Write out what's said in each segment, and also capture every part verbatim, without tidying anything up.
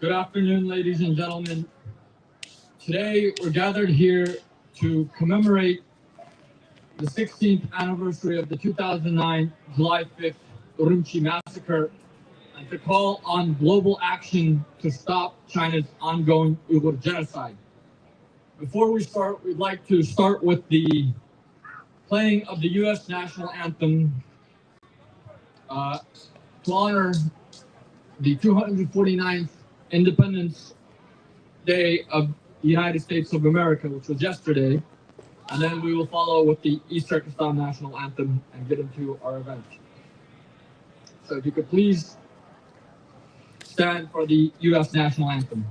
Good afternoon, ladies and gentlemen. Today, we're gathered here to commemorate the sixteenth anniversary of the two thousand nine July fifth Urumqi massacre and to call on global action to stop China's ongoing Uyghur genocide. Before we start, we'd like to start with the playing of the U S national anthem, uh, to honor the two hundred forty-ninth Independence Day of the United States of America, which was yesterday. And then we will follow with the East Turkestan national anthem and get into our event. So if you could please stand for the U S national anthem.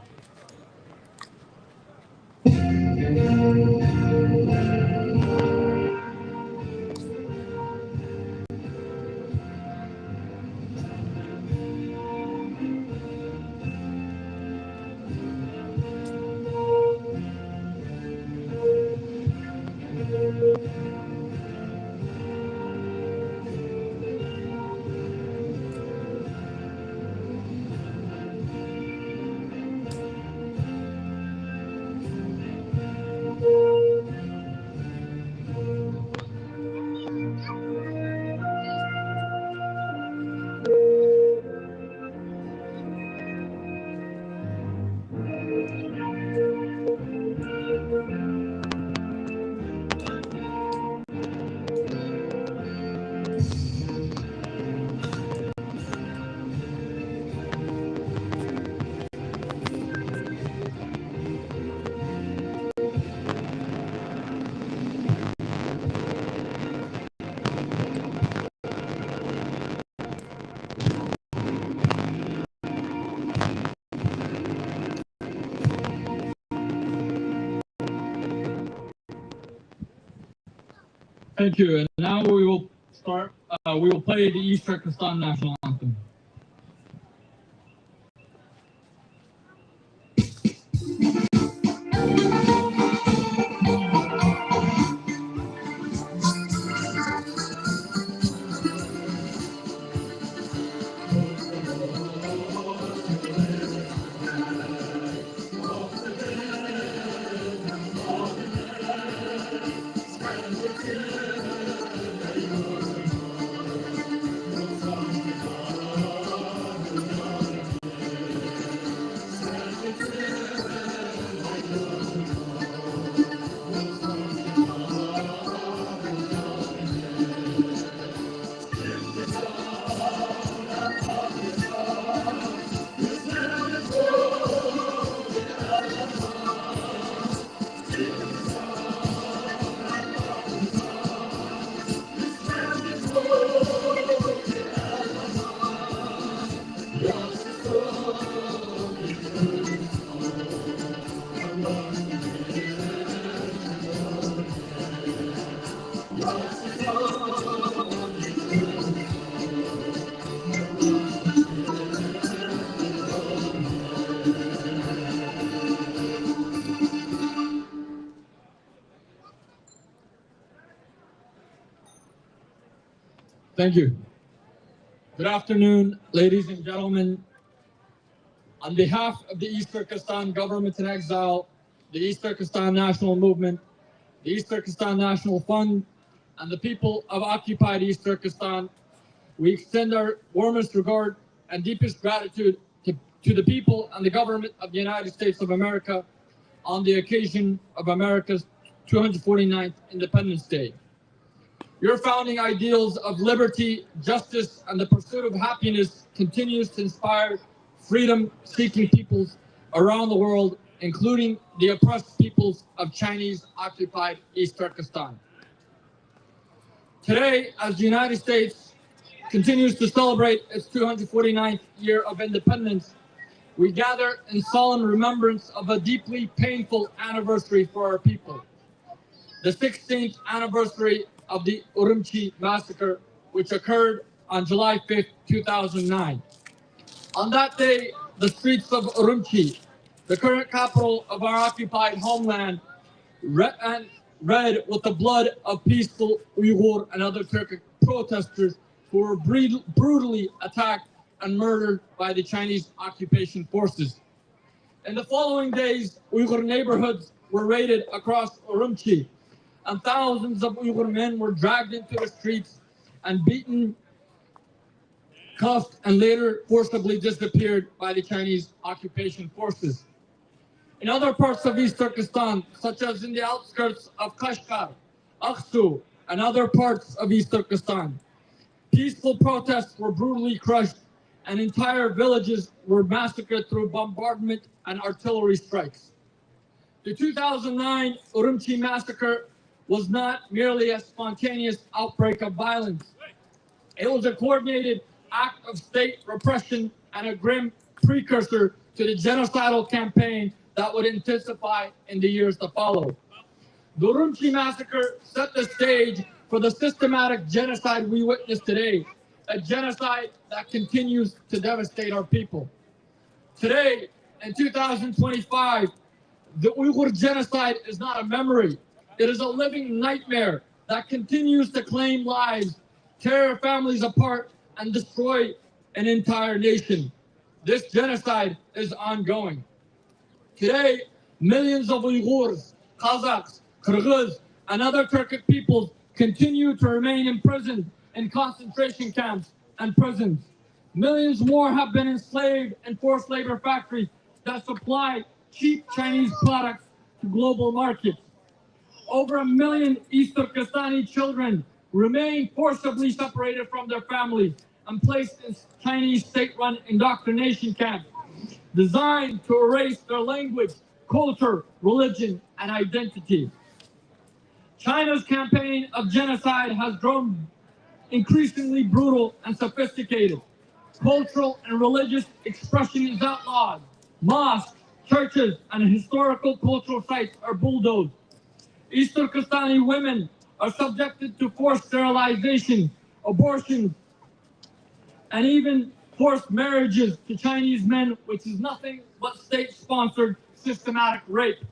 Thank you. And now we will start, uh, we will play the East Turkestan national anthem. Thank you. Good afternoon, ladies and gentlemen. On behalf of the East Turkestan government in exile, the East Turkestan National Movement, the East Turkestan National Fund, and the people of occupied East Turkestan, we extend our warmest regard and deepest gratitude to, to the people and the government of the United States of America on the occasion of America's two hundred forty-ninth Independence Day. Your founding ideals of liberty, justice, and the pursuit of happiness continues to inspire freedom-seeking peoples around the world, including the oppressed peoples of Chinese occupied East Turkestan. Today, as the United States continues to celebrate its two hundred forty-ninth year of independence, we gather in solemn remembrance of a deeply painful anniversary for our people, the sixteenth anniversary of the Urumqi massacre, which occurred on July fifth, two thousand nine. On that day, the streets of Urumqi, the current capital of our occupied homeland, re- and red with the blood of peaceful Uyghur and other Turkic protesters who were bru- brutally attacked and murdered by the Chinese occupation forces. In the following days, Uyghur neighborhoods were raided across Urumqi, and thousands of Uyghur men were dragged into the streets and beaten, cuffed, and later forcibly disappeared by the Chinese occupation forces. In other parts of East Turkestan, such as in the outskirts of Kashgar, Aksu, and other parts of East Turkestan, peaceful protests were brutally crushed, and entire villages were massacred through bombardment and artillery strikes. The two thousand nine Urumqi massacre was not merely a spontaneous outbreak of violence. It was a coordinated act of state repression and a grim precursor to the genocidal campaign that would intensify in the years to follow. The Urumqi massacre set the stage for the systematic genocide we witness today, a genocide that continues to devastate our people. Today, in two thousand twenty-five, the Uyghur genocide is not a memory. It is a living nightmare that continues to claim lives, tear families apart, and destroy an entire nation. This genocide is ongoing. Today, millions of Uyghurs, Kazakhs, Kyrgyz, and other Turkic peoples continue to remain imprisoned in concentration camps and prisons. Millions more have been enslaved in forced labor factories that supply cheap Chinese products to global markets. Over a million East Turkestani children remain forcibly separated from their families and placed in Chinese state-run indoctrination camps designed to erase their language, culture, religion, and identity. China's campaign of genocide has grown increasingly brutal and sophisticated. Cultural and religious expression is outlawed. Mosques, churches, and historical cultural sites are bulldozed. East Turkestani women are subjected to forced sterilization, abortions, and even forced marriages to Chinese men, which is nothing but state-sponsored systematic rape.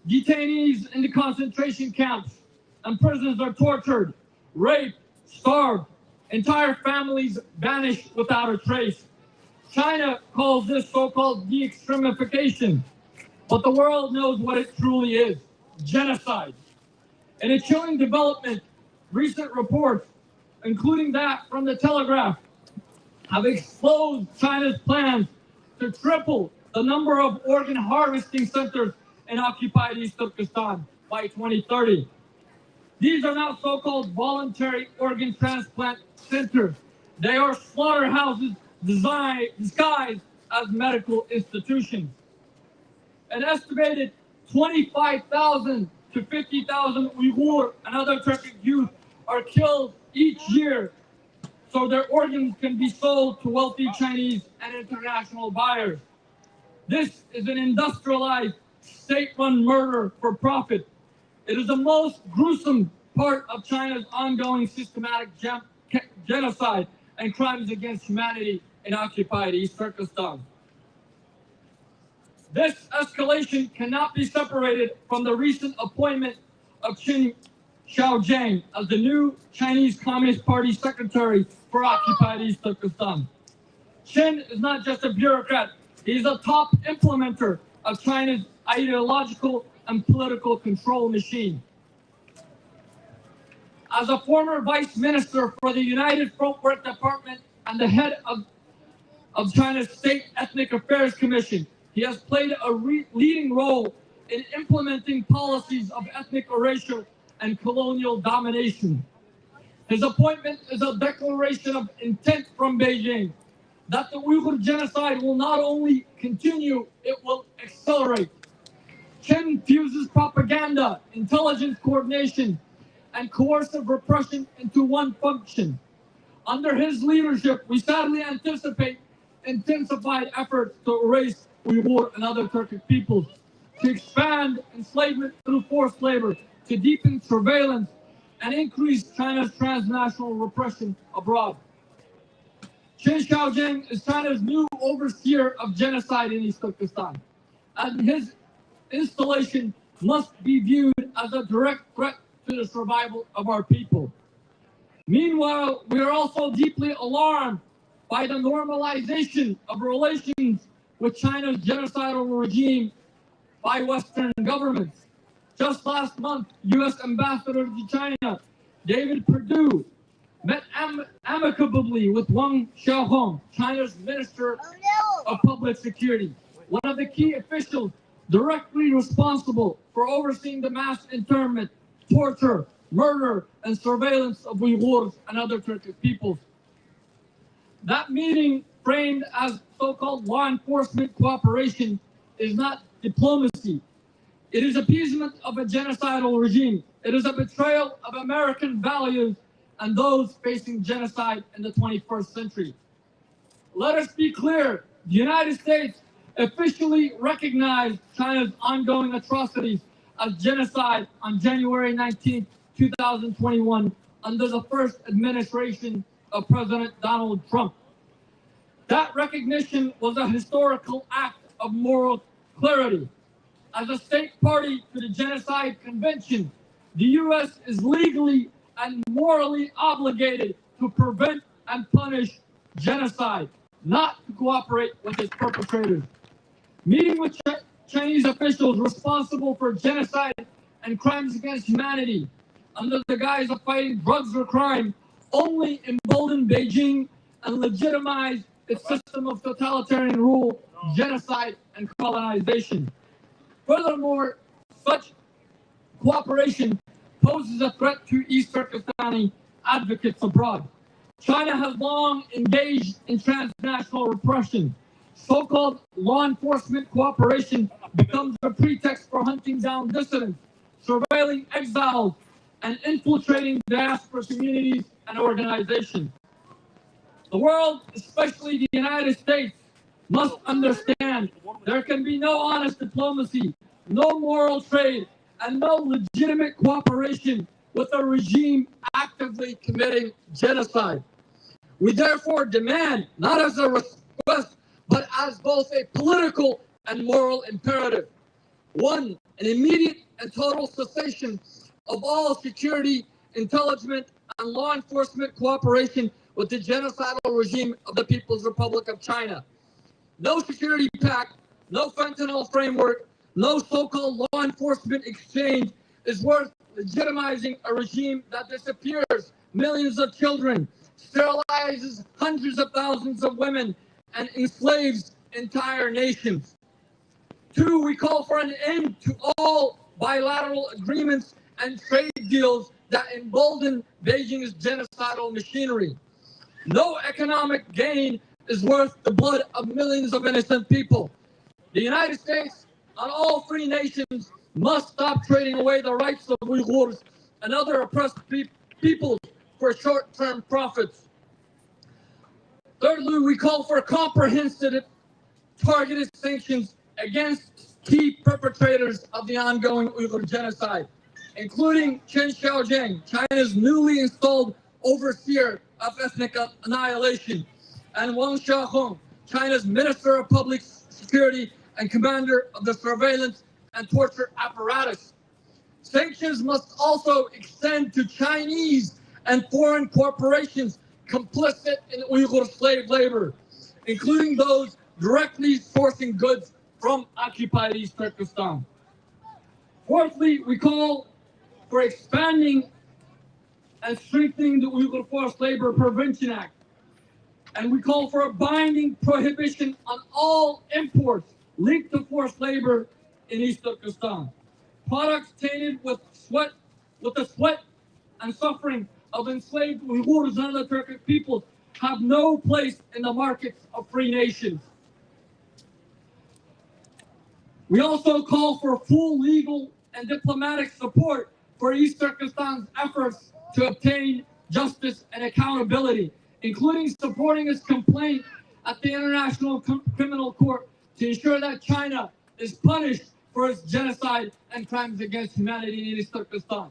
Detainees in the concentration camps and prisons are tortured, raped, starved, entire families vanished without a trace. China calls this so-called de-extremification, but the world knows what it truly is: genocide. In a chilling development, recent reports, including that from the Telegraph, have exposed China's plans to triple the number of organ harvesting centers in occupied East Turkestan by twenty thirty. These are not so-called voluntary organ transplant centers. They are slaughterhouses designed, disguised as medical institutions. An estimated twenty-five thousand to fifty thousand Uyghur and other Turkic youth are killed each year so their organs can be sold to wealthy Chinese and international buyers. This is an industrialized, state-run murder for profit. It is the most gruesome part of China's ongoing systematic gen- genocide and crimes against humanity in occupied East Turkestan. This escalation cannot be separated from the recent appointment of Qin Xiaojiang as the new Chinese Communist Party secretary for occupied East Turkestan. Qin is not just a bureaucrat, he is a top implementer of China's ideological and political control machine. As a former vice minister for the United Front Work Department and the head of, of China's State Ethnic Affairs Commission, he has played a re- leading role in implementing policies of ethnic erasure and colonial domination. His appointment is a declaration of intent from Beijing that the Uyghur genocide will not only continue, it will accelerate. Qin fuses propaganda, intelligence coordination, and coercive repression into one function. Under his leadership, we sadly anticipate intensified efforts to erase Uyghur and other Turkic peoples, to expand enslavement through forced labor, to deepen surveillance, and increase China's transnational repression abroad. Qin Xiaojiang is China's new overseer of genocide in East Turkestan, and his installation must be viewed as a direct threat to the survival of our people. Meanwhile, we are also deeply alarmed by the normalization of relations with China's genocidal regime by Western governments. Just last month, U S Ambassador to China, David Perdue, met am- amicably with Wang Xiaohong, China's Minister of Public Security, one of the key officials directly responsible for overseeing the mass internment, torture, murder, and surveillance of Uyghurs and other Turkic peoples. That meeting, framed as so-called law enforcement cooperation, is not diplomacy. It is appeasement of a genocidal regime. It is a betrayal of American values and those facing genocide in the twenty-first century. Let us be clear, the United States officially recognized China's ongoing atrocities as genocide on January nineteenth, two thousand twenty-one, under the first administration of President Donald Trump. That recognition was a historical act of moral clarity. As a state party to the Genocide Convention, the U S is legally and morally obligated to prevent and punish genocide, not to cooperate with its perpetrators. Meeting with Ch- Chinese officials responsible for genocide and crimes against humanity under the guise of fighting drugs or crime only embolden Beijing and legitimize its system of totalitarian rule, genocide, and colonization. Furthermore, such cooperation poses a threat to East Turkestani advocates abroad. China has long engaged in transnational repression. So-called law enforcement cooperation becomes a pretext for hunting down dissidents, surveilling exiles, and infiltrating diaspora communities and organizations. The world, especially the United States, must understand there can be no honest diplomacy, no moral trade, and no legitimate cooperation with a regime actively committing genocide. We therefore demand, not as a request, but as both a political and moral imperative. One, an immediate and total cessation of all security, intelligence, and law enforcement cooperation with the genocidal regime of the People's Republic of China. No security pact, no fentanyl framework, no so-called law enforcement exchange is worth legitimizing a regime that disappears millions of children, sterilizes hundreds of thousands of women, and enslaves entire nations. Two, we call for an end to all bilateral agreements and trade deals that embolden Beijing's genocidal machinery. No economic gain is worth the blood of millions of innocent people. The United States and all free nations must stop trading away the rights of Uyghurs and other oppressed pe- peoples for short-term profits. Thirdly, we call for comprehensive targeted sanctions against key perpetrators of the ongoing Uyghur genocide, including Chen Xiaojiang, China's newly installed overseer of ethnic annihilation, and Wang Xiaohong, China's Minister of Public Security and commander of the surveillance and torture apparatus. Sanctions must also extend to Chinese and foreign corporations complicit in Uyghur slave labor, including those directly sourcing goods from occupied East Turkestan. Fourthly, we call for expanding and strengthening the Uyghur Forced Labor Prevention Act. And we call for a binding prohibition on all imports linked to forced labor in East Turkestan. Products tainted with sweat, with the sweat and suffering of enslaved Uyghurs and other Turkic peoples have no place in the markets of free nations. We also call for full legal and diplomatic support for East Turkestan's efforts to obtain justice and accountability, including supporting its complaint at the International Cr- Criminal Court to ensure that China is punished for its genocide and crimes against humanity in East Turkestan.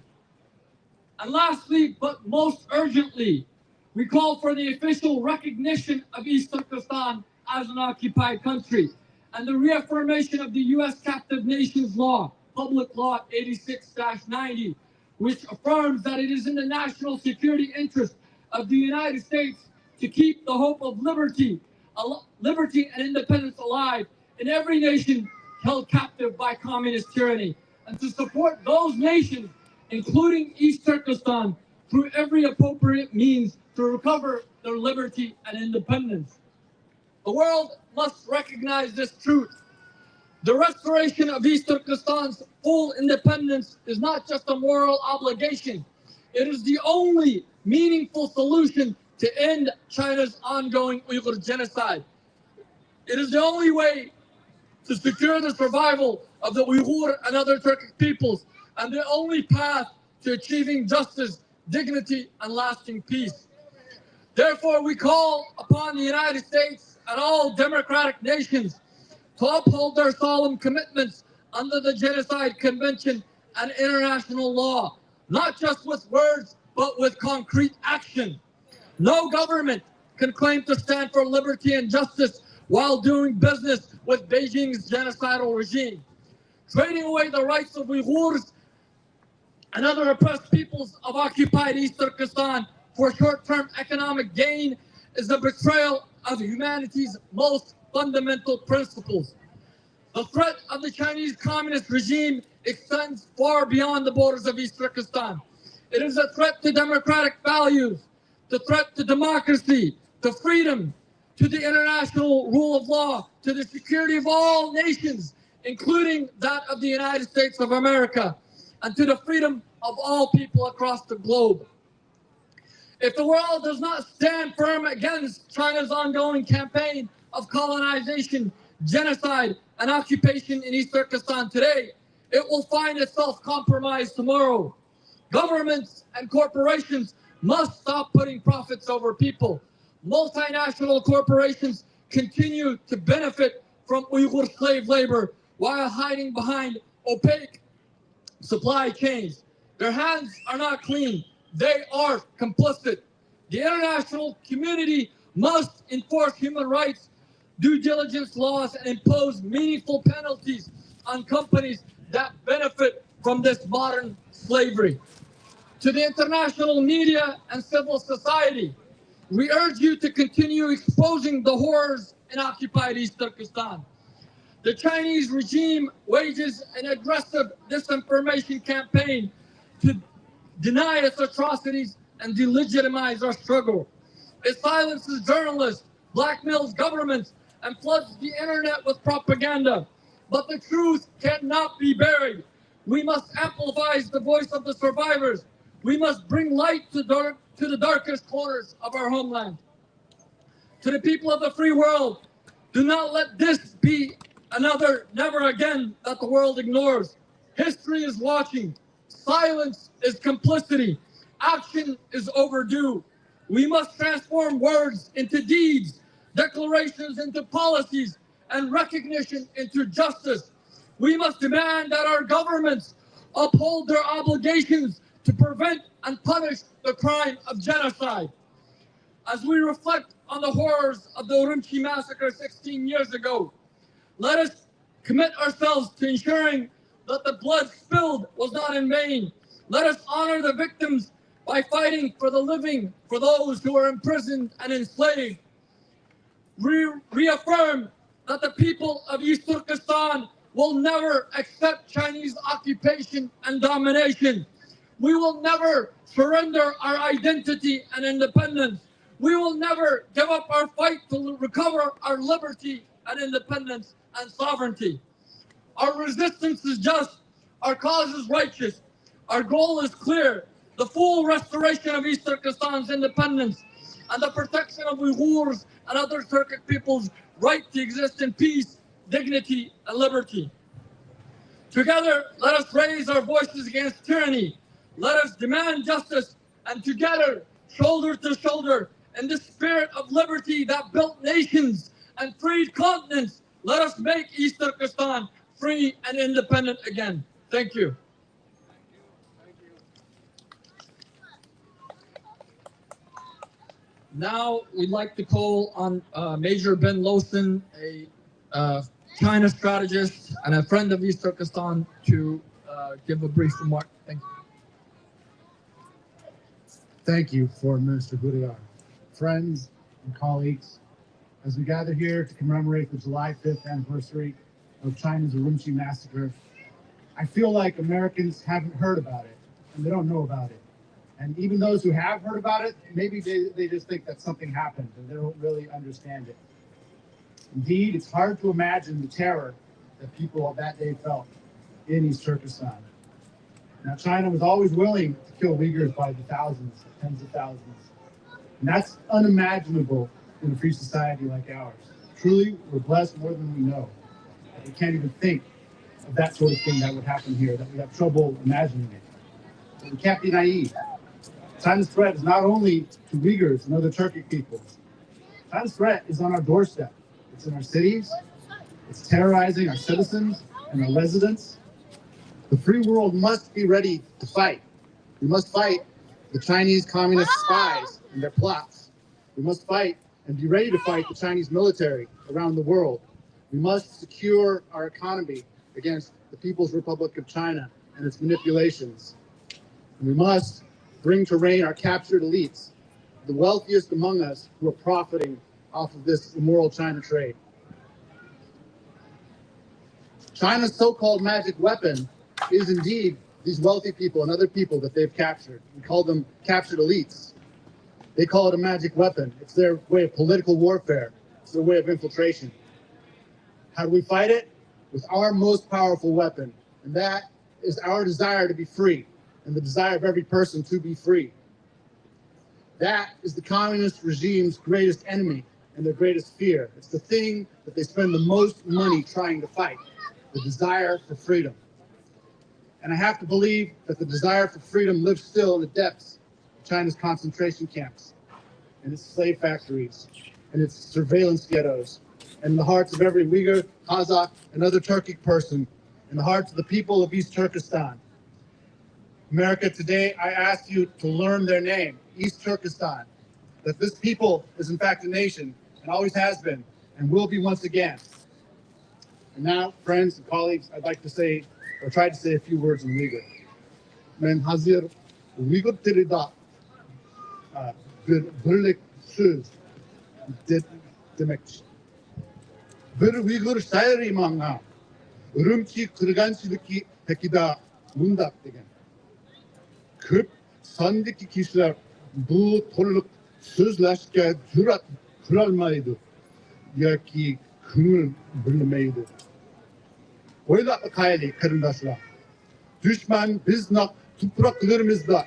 And lastly, but most urgently, we call for the official recognition of East Turkestan as an occupied country and the reaffirmation of the U S Captive Nations Law, Public Law eighty-six dash ninety, which affirms that it is in the national security interest of the United States to keep the hope of liberty, al- liberty and independence alive in every nation held captive by communist tyranny, and to support those nations, including East Turkestan, through every appropriate means to recover their liberty and independence. The world must recognize this truth. The restoration of East Turkestan's full independence is not just a moral obligation, it is the only meaningful solution to end China's ongoing Uyghur genocide. It is the only way to secure the survival of the Uyghur and other Turkic peoples, and the only path to achieving justice, dignity, and lasting peace. Therefore, we call upon the United States and all democratic nations to uphold their solemn commitments under the Genocide Convention and international law, not just with words, but with concrete action. No government can claim to stand for liberty and justice while doing business with Beijing's genocidal regime. Trading away the rights of Uyghurs and other oppressed peoples of occupied East Turkestan for short-term economic gain is a betrayal of humanity's most fundamental principles. The threat of the Chinese communist regime extends far beyond the borders of East Turkestan. It is a threat to democratic values, the threat to democracy, to freedom, to the international rule of law, to the security of all nations, including that of the United States of America, and to the freedom of all people across the globe. If the world does not stand firm against China's ongoing campaign of colonization, genocide, and occupation in East Turkestan today, it will find itself compromised tomorrow. Governments and corporations must stop putting profits over people. Multinational corporations continue to benefit from Uyghur slave labor while hiding behind opaque supply chains. Their hands are not clean. They are complicit. The international community must enforce human rights, due diligence laws, and impose meaningful penalties on companies that benefit from this modern slavery. To the international media and civil society, we urge you to continue exposing the horrors in occupied East Turkestan. The Chinese regime wages an aggressive disinformation campaign to deny its atrocities and delegitimize our struggle. It silences journalists, blackmails governments, and floods the internet with propaganda. But the truth cannot be buried. We must amplify the voice of the survivors. We must bring light to, dark, to the darkest corners of our homeland. To the people of the free world, do not let this be another never again that the world ignores. History is watching. Silence is complicity. Action is overdue. We must transform words into deeds, declarations into policies, and recognition into justice. We must demand that our governments uphold their obligations to prevent and punish the crime of genocide. As we reflect on the horrors of the Urumqi massacre sixteen years ago, let us commit ourselves to ensuring that the blood spilled was not in vain. Let us honor the victims by fighting for the living, for those who are imprisoned and enslaved. We reaffirm that the people of East Turkestan will never accept Chinese occupation and domination. We will never surrender our identity and independence. We will never give up our fight to recover our liberty and independence and sovereignty. Our resistance is just. Our cause is righteous. Our goal is clear. The full restoration of East Turkestan's independence and the protection of Uyghurs and other Turkic peoples' right to exist in peace, dignity, and liberty. Together, let us raise our voices against tyranny. Let us demand justice, and together, shoulder to shoulder, in the spirit of liberty that built nations and freed continents, let us make East Turkestan free and independent again. Thank you. Now we'd like to call on uh, Major Ben Lawson, a uh, China strategist and a friend of East Turkestan, to uh, give a brief remark. Thank you. Thank you for Minister Huriyar. Friends and colleagues, As we gather here to commemorate the July fifth anniversary of China's Urumqi massacre, I feel like Americans haven't heard about it and they don't know about it. And even those who have heard about it, maybe they, they just think that something happened and they don't really understand it. Indeed, it's hard to imagine the terror that people of that day felt in East Turkestan. Now, China was always willing to kill Uyghurs by the thousands, tens of thousands. And that's unimaginable in a free society like ours. Truly, we're blessed more than we know. We can't even think of that sort of thing that would happen here, that we have trouble imagining it. But we can't be naive. China's threat is not only to Uyghurs and other Turkic peoples. China's threat is on our doorstep. It's in our cities. It's terrorizing our citizens and our residents. The free world must be ready to fight. We must fight the Chinese communist spies and their plots. We must fight and be ready to fight the Chinese military around the world. We must secure our economy against the People's Republic of China and its manipulations. And we must bring to reign our captured elites, the wealthiest among us who are profiting off of this immoral China trade. China's so-called magic weapon is indeed these wealthy people and other people that they've captured. We call them captured elites. They call it a magic weapon. It's their way of political warfare. It's their way of infiltration. How do we fight it? With our most powerful weapon, and that is our desire to be free and the desire of every person to be free. That is the communist regime's greatest enemy and their greatest fear. It's the thing that they spend the most money trying to fight, the desire for freedom. And I have to believe that the desire for freedom lives still in the depths of China's concentration camps, in its slave factories, in its surveillance ghettos, and in the hearts of every Uyghur, Kazakh, and other Turkic person, in the hearts of the people of East Turkestan. America, today I ask you to learn their name, East Turkestan, that this people is in fact a nation and always has been and will be once again. And now, friends and colleagues, I'd like to say, or try to say a few words in Uyghur. مەن ھازىر ئۇيغۇر تىلىدا، ئە، بىر، بىرلىك سۆز دە-، دېمەكچى. بىر ئۇيغۇر شائىرى ماڭا ئۈرۈمچى قىرغىنچىلىقى ھەققىدە مۇنداق دېگەن: كۆپ ساندىكى كىشىلەر بۇ تورلۇق سۆزلەشكە جۈرئەت قىلالمايدۇ ياكى كۆڭۈل بۆلمەيدۇ. ئويلاپ باقايلى، قېرىنداشلار. دۈشمەن بىزنىڭ تۇپراقلىرىمىزدا.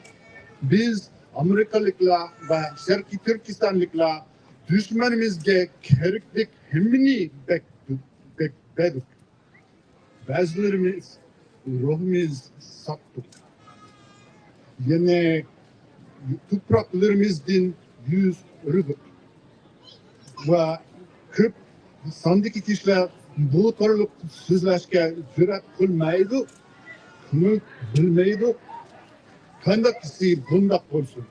بىز، ئامېرىكىلىقلار ۋە شەرقىي تۈركىستانلىقلار، دۈشمىنىمىزگە كېرەكلىك ھەممىنى بەك-، بەك-، بەردۇق. بەزىلىرىمىز روھىمىز ساتتۇق. يەنە تۇپراقلىرىمىزدىن يۈز ئۆرۈدۇق. ۋە كۆپ ساندىكى كىشىلەر بۇ تورلۇق سۆزلەشكە جۈرئەت قىلمايدۇ، كۆڭۈل بۆلمەيدۇ. قانداق دېسە بۇنداق بولسۇن.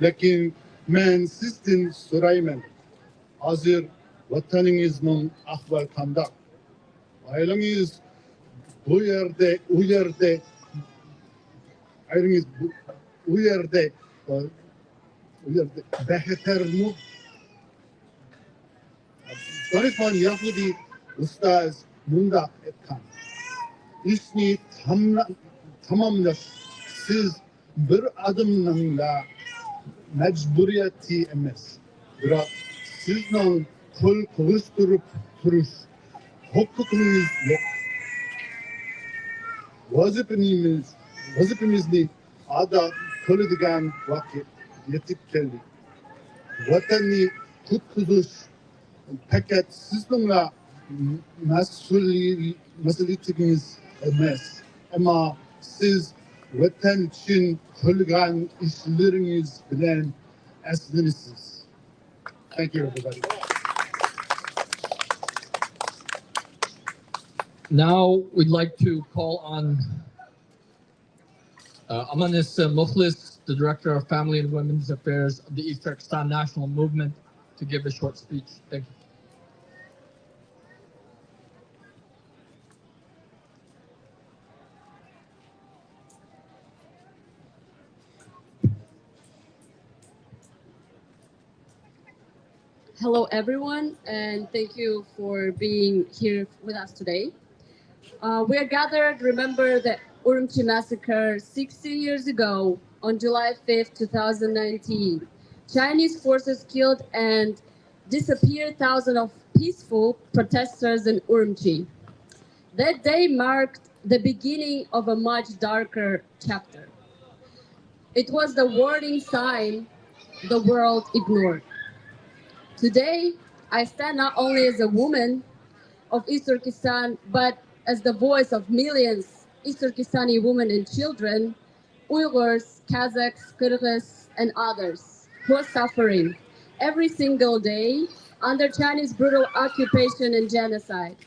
لېكىن مەن سىزدىن سورايمەن، ھازىر ۋەتىنىڭىزنىڭ ئەھۋالى قانداق؟ ئائىلىڭىز بۇ يەردە، ئۇ يەردە، ئائىلىڭىز بۇ، ئۇ يەردە، ئۇ يەردە بەخەتەرمۇ؟ دانىشمەن يەھۇدىي ئۇستاز مۇنداق ئېيتقان: ئىشنى تاملا-، تاماملاش سىز بىر ئادەمنىڭلا مەجبۇرىيىتى ئەمەس، بىراق سىزنىڭ قول قوۋۇشتۇرۇپ تۇرۇش ھوقۇقىڭىز يوق. ۋەزىپىمىز، ۋەزىپىمىزنى ئادا قىلىدىغان ۋاقىت يېتىپ كەلدى. ۋەتەننى قۇتقۇزۇش پەقەت سىزنىڭلا مەسئۇلىي-، مەسئۇلىيىتىڭىز ئەمەس، ئەمما سىز ۋەتەن ئۈچۈن قىلغان ئىشلىرىڭىز بىلەن ئەسلىنىسىز. Thank you, everybody. Now we'd like to call on Uh, Amanis Mukhlis, the Director of Family and Women's Affairs of the East Turkestan National Movement, to give a short speech. Thank you. Hello, everyone, and thank you for being here with us today. Uh, we are gathered to remember the Urumqi massacre sixteen years ago on July fifth, two thousand nineteen. Chinese forces killed and disappeared thousands of peaceful protesters in Urumqi. That day marked the beginning of a much darker chapter. It was the warning sign the world ignored. Today, I stand not only as a woman of East Turkestan, but as the voice of millions East Turkestani women and children, Uyghurs, Kazakhs, Kyrgyz, and others who are suffering every single day under Chinese brutal occupation and genocide.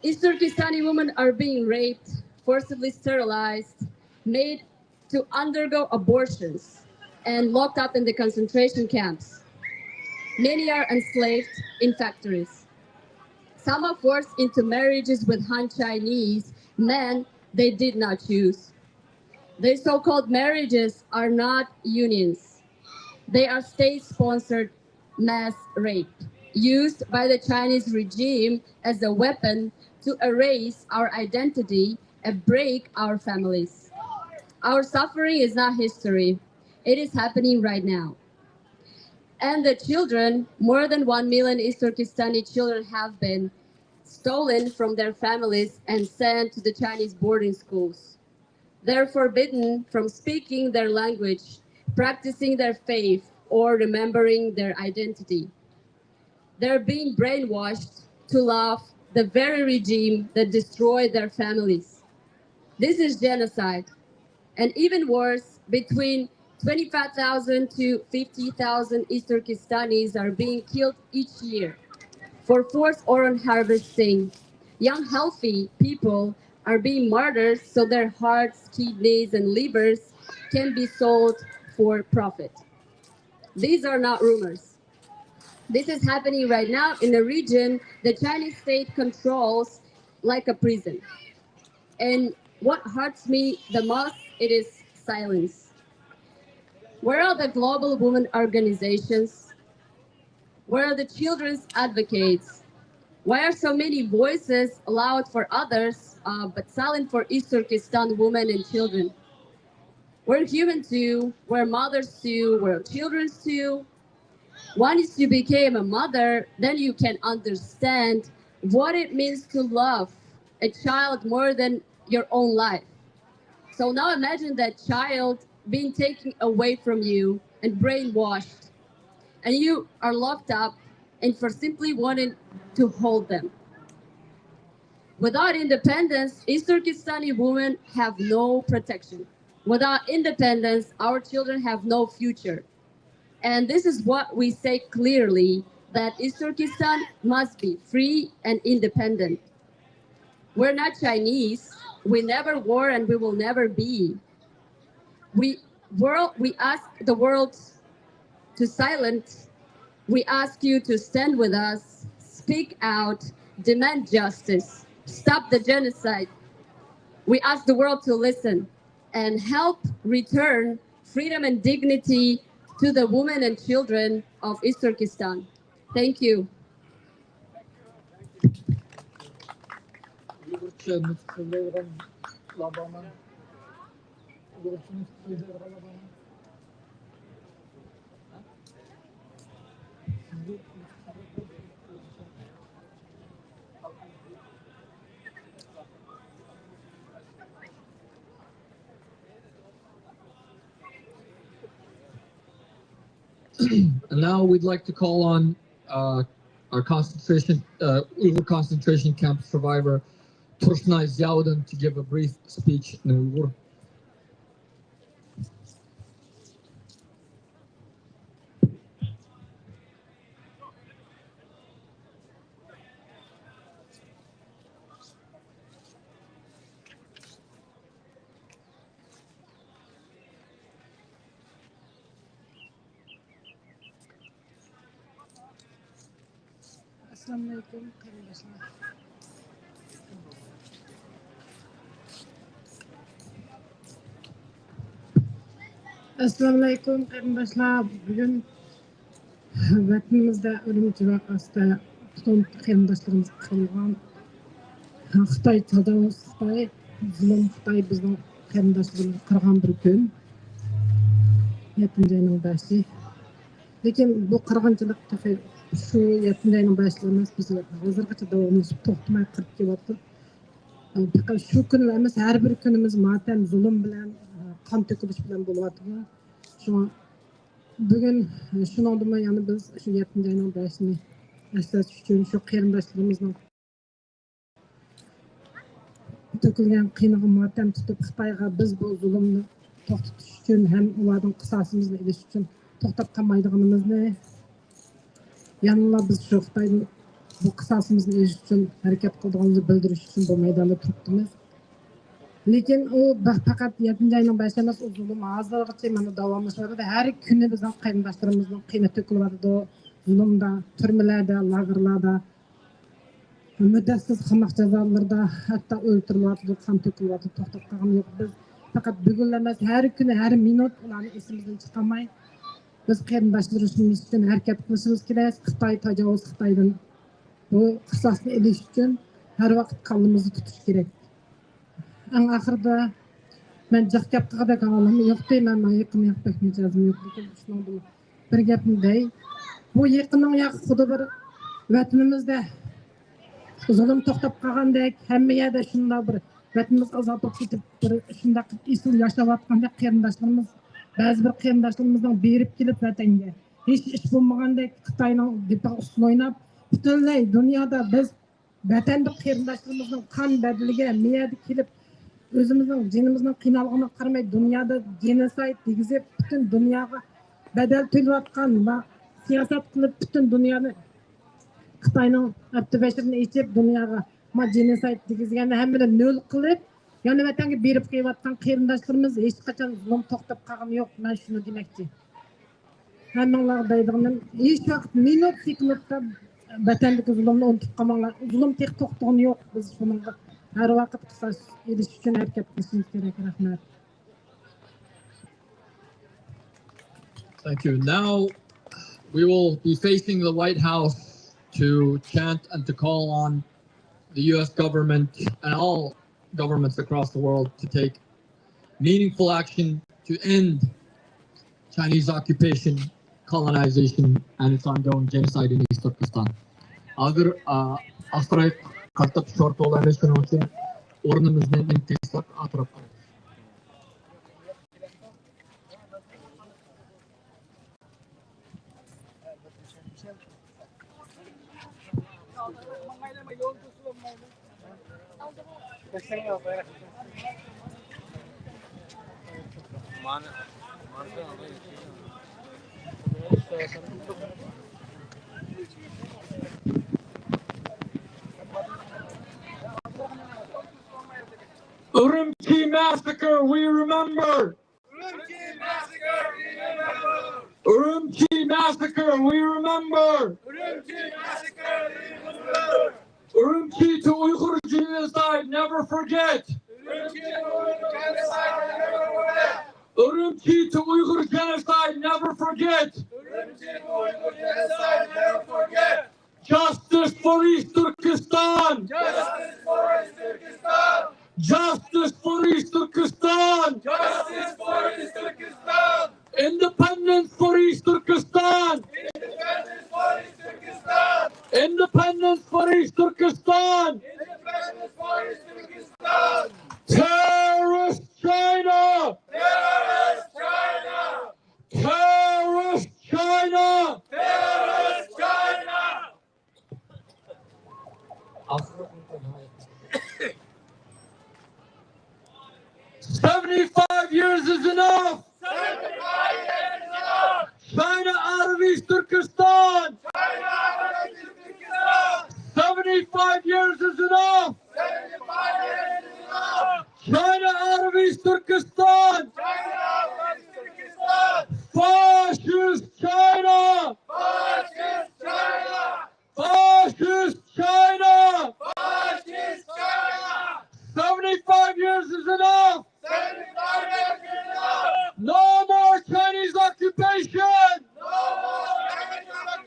East Turkestani women are being raped, forcibly sterilized, made to undergo abortions, and locked up in the concentration camps. Many are enslaved in factories. Some are forced into marriages with Han Chinese men they did not choose. These so-called marriages are not unions. They are state-sponsored mass rape used by the Chinese regime as a weapon to erase our identity and break our families. Our suffering is not history. It is happening right now. And the children, more than one million East Turkestani children have been stolen from their families and sent to the Chinese boarding schools. They're forbidden from speaking their language, practicing their faith, or remembering their identity. They're being brainwashed to love the very regime that destroyed their families. This is genocide. And even worse, between twenty-five thousand to fifty thousand East Turkestanis are being killed each year for forced oil harvesting. Young, healthy people are being martyred so their hearts, kidneys, and livers can be sold for profit. These are not rumors. This is happening right now in a region the Chinese state controls like a prison. And what hurts me the most, it is silence. Where are the global women organizations? Where are the children's advocates? Why are so many voices loud for others, uh, but silent for East Turkestan women and children? We're human too, we're mothers too, we're children too. Once you became a mother, then you can understand what it means to love a child more than your own life. So now imagine that child being taken away from you and brainwashed, and you are locked up and for simply wanting to hold them. Without independence, East Turkestani women have no protection. Without independence, our children have no future. And this is what we say clearly, that East Turkestan must be free and independent. We're not Chinese. We never were and we will never be. We world, we ask the world to silence. We ask you to stand with us, speak out, demand justice, stop the genocide. We ask the world to listen and help return freedom and dignity to the women and children of East Turkestan. Thank you. And now we'd like to call on uh, our concentration, uh, Uyghur concentration camp survivor Tursunay Ziauddin to give a brief speech in Uyghur. ئەسسالامۇئەلەيكۇم قېرىنداشلار. ئەسسالامۇئەلەيكۇم قېرىنداشلار. بۈگۈن ۋەتىنىمىزدە ئۈرۈمچى ۋەقەسىدە پۈتۈن قېرىنداشلىرىمىز قىرىلغان. خىتاي تاجاۋۇز، خىتاي زۇلۇم، خىتاي بىزنىڭ قېرىنداشلىرىمىزنى قىرغان بىر كۈن. يەتتىنچى ئاينىڭ بەشى. لېكىن بۇ قىرغىنچىلىق تېخى شۇ يەتتىنچى ئاينىڭ بەشىلا ئەمەس، بىز ھازىرغىچە داۋاملىشىپ توختىماي قىرىپ كېلىۋاتىدۇ. پەقەت شۇ كۈنلا ئەمەس، ھەر بىر كۈنىمىز ماتەم، زۇلۇم بىلەن، قان تۆكۈلۈش بىلەن بولۇۋاتىدۇ. شۇڭا بۈگۈن، شۇنىڭدىنمۇ يەنە بىز شۇ يەتتىنچى ئاينىڭ بەشىنى ئەسلەش ئۈچۈن، شۇ قېرىنداشلىرىمىزنىڭ تۆكۈلگەن قېنىغا ماتەم تۇتۇپ، خىتايغا بىز بۇ زۇلۇمنى توختىتىش ئۈچۈن ھەم ئۇلاردىن قىساسىمىزنى ئېلىش ئۈچۈن توختاپ قالمايدىغىنىمىزنى، يەنىلا بىز شۇ خىتايدىن بۇ قىساسىمىزنى ئېلىش ئۈچۈن ھەرىكەت قىلىدىغانلىقىمىزنى بىلدۈرۈش ئۈچۈن بۇ مەيداندا تۇرۇپتىمىز. لېكىن ئۇ بە-، پەقەت يەتتىنچى ئاينىڭ بەشى ئەمەس، ئۇ زۇلۇم ھازىرغىچە مانا داۋاملىشىۋاتىدۇ. ھەر كۈنى بىزنىڭ قېرىنداشلىرىمىزنىڭ قېنى تۆكۈلۈۋاتىدۇ. زۇلۇمدا، تۈرمىلەردە، لاگېرلاردا، مۇددەتسىز قاماق جازالىرىدا ھەتتا ئۆلتۈرۈلۈۋاتىدۇ، قان تۆكۈلۈۋاتىدۇ، توختاپ قالغىنى يوق. بىز پەقەت بۈگۈنلا ئەمەس، ھەر كۈنى، ھەر مىنۇت ئۇلارنى ئېسىمىزدىن چىقارماي، بىز قېرىنداشلىرىمىز ئۈچۈن ھەرىكەت قىلىشىمىز كېرەك. خىتاي تاجاۋۇز، خىتايدىن بۇ قىساسنى ئېلىش ئۈچۈن ھەر ۋاقىت كاللىمىزدا تۇتۇش كېرەك. ئەڭ ئاخىرىدا مەن جىق گەپ قىلغۇدەك ھالىم يوقتى، مەن يېقىن ياق بەك مىجەزىم يوق، لېكىن شۇنىڭدىن بىر گەپنى دەي. بۇ يېقىننىڭ ياقى خۇددى بىر ۋەتىنىمىزدە زۇلۇم توختاپ قالغاندەك، ھەممە يەردە شۇنداق بىر ۋەتىنىمىز ئازاد بولۇپ كېتىپ، بىر شۇنداق ئېسىل ياشاۋاتقاندەك، قېرىنداشلىرىمىز، بەزى بىر قېرىنداشلىرىمىزنىڭ بېرىپ كېلىپ ۋەتەنگە ھېچ ئىش بولمىغاندەك خىتاينىڭ دىپا ئۇسسۇلى ئويناپ، پۈتۈنلەي دۇنيادا بىز ۋەتەندە قېرىنداشلىرىمىزنىڭ قان بەدىلىگە مىيەدە كېلىپ، ئۆزىمىزنىڭ جېنىمىزنىڭ قىينالغىنىغا قارىماي، دۇنيادا گېنوسايد دېگۈزۈپ، پۈتۈن دۇنياغا بەدەل تۆلەۋاتقان ۋە سىياسەت قىلىپ، پۈتۈن دۇنيانى خىتاينىڭ ئابدۇبەشىرىنى ئېچىپ، دۇنياغا ما گېنوسايد دېگۈزگەننى ھەممىنى نۆل قىلىپ، يەنە ۋەتەنگە بېرىپ كېلىۋاتقان قېرىنداشلىرىمىز ھېچقاچان زۇلۇم توختاپ قالغىنى يوق. مەن شۇنى دېمەكچى. ھەممىڭلارغا دەيدىغىنىم، ھېچ ۋاقىت مىنۇت، سېكۇنتتا ۋەتەندىكى زۇلۇمنى ئۇنتۇپ قالماڭلار. زۇلۇم تېخى توختىغىنى يوق. بىز شۇنىڭغا ھەر ۋاقىت قىساس ئېلىش ئۈچۈن ھەرىكەت قىلىشىمىز كېرەك. رەھمەت. Thank you. Now we will be facing the White House to chant and to call on the U S government and all governments across the world to take meaningful action to end Chinese occupation, colonization, and its ongoing genocide in East Turkestan. ھازىر، ئا، ئاستىرايغا قارىتىپ شورتا بولىمىز، شۇنىڭ ئۈچۈن ئورنىمىزنى نېمە قىلساق ئاتراپ قارايمىز. Urumqi massacre, we remember. Urumqi massacre, we remember. Urumqi massacre, we remember. Urumqi massacre, we remember. Urumqi to Uyghur genocide, never forget. Urumqi to Uyghur genocide, never forget. Urumqi to Uyghur genocide, never forget. Urumqi to Uyghur genocide, never forget. Justice for East Turkestan! Justice for East Turkestan! Justice for East Turkestan! Justice for East Turkestan! Independence for East Turkestan! Independence for East Turkestan! Independence for East Turkestan! Independence for East Turkestan! Terrorist China! Terrorist China! Terrorist China! Terrorist China! Seventy-five years is enough! Seventy-five years is enough! China out of East Turkestan! China out of East Turkestan! Seventy-five years is enough! Seventy-five years is enough! China out of East Turkestan! China out of East Turkestan! Fascist China! Fascist China! Fascist China! Fascist China! Seventy-five years is enough! Seventy-five years is enough! No more Chinese occupation! No more Chinese occupation!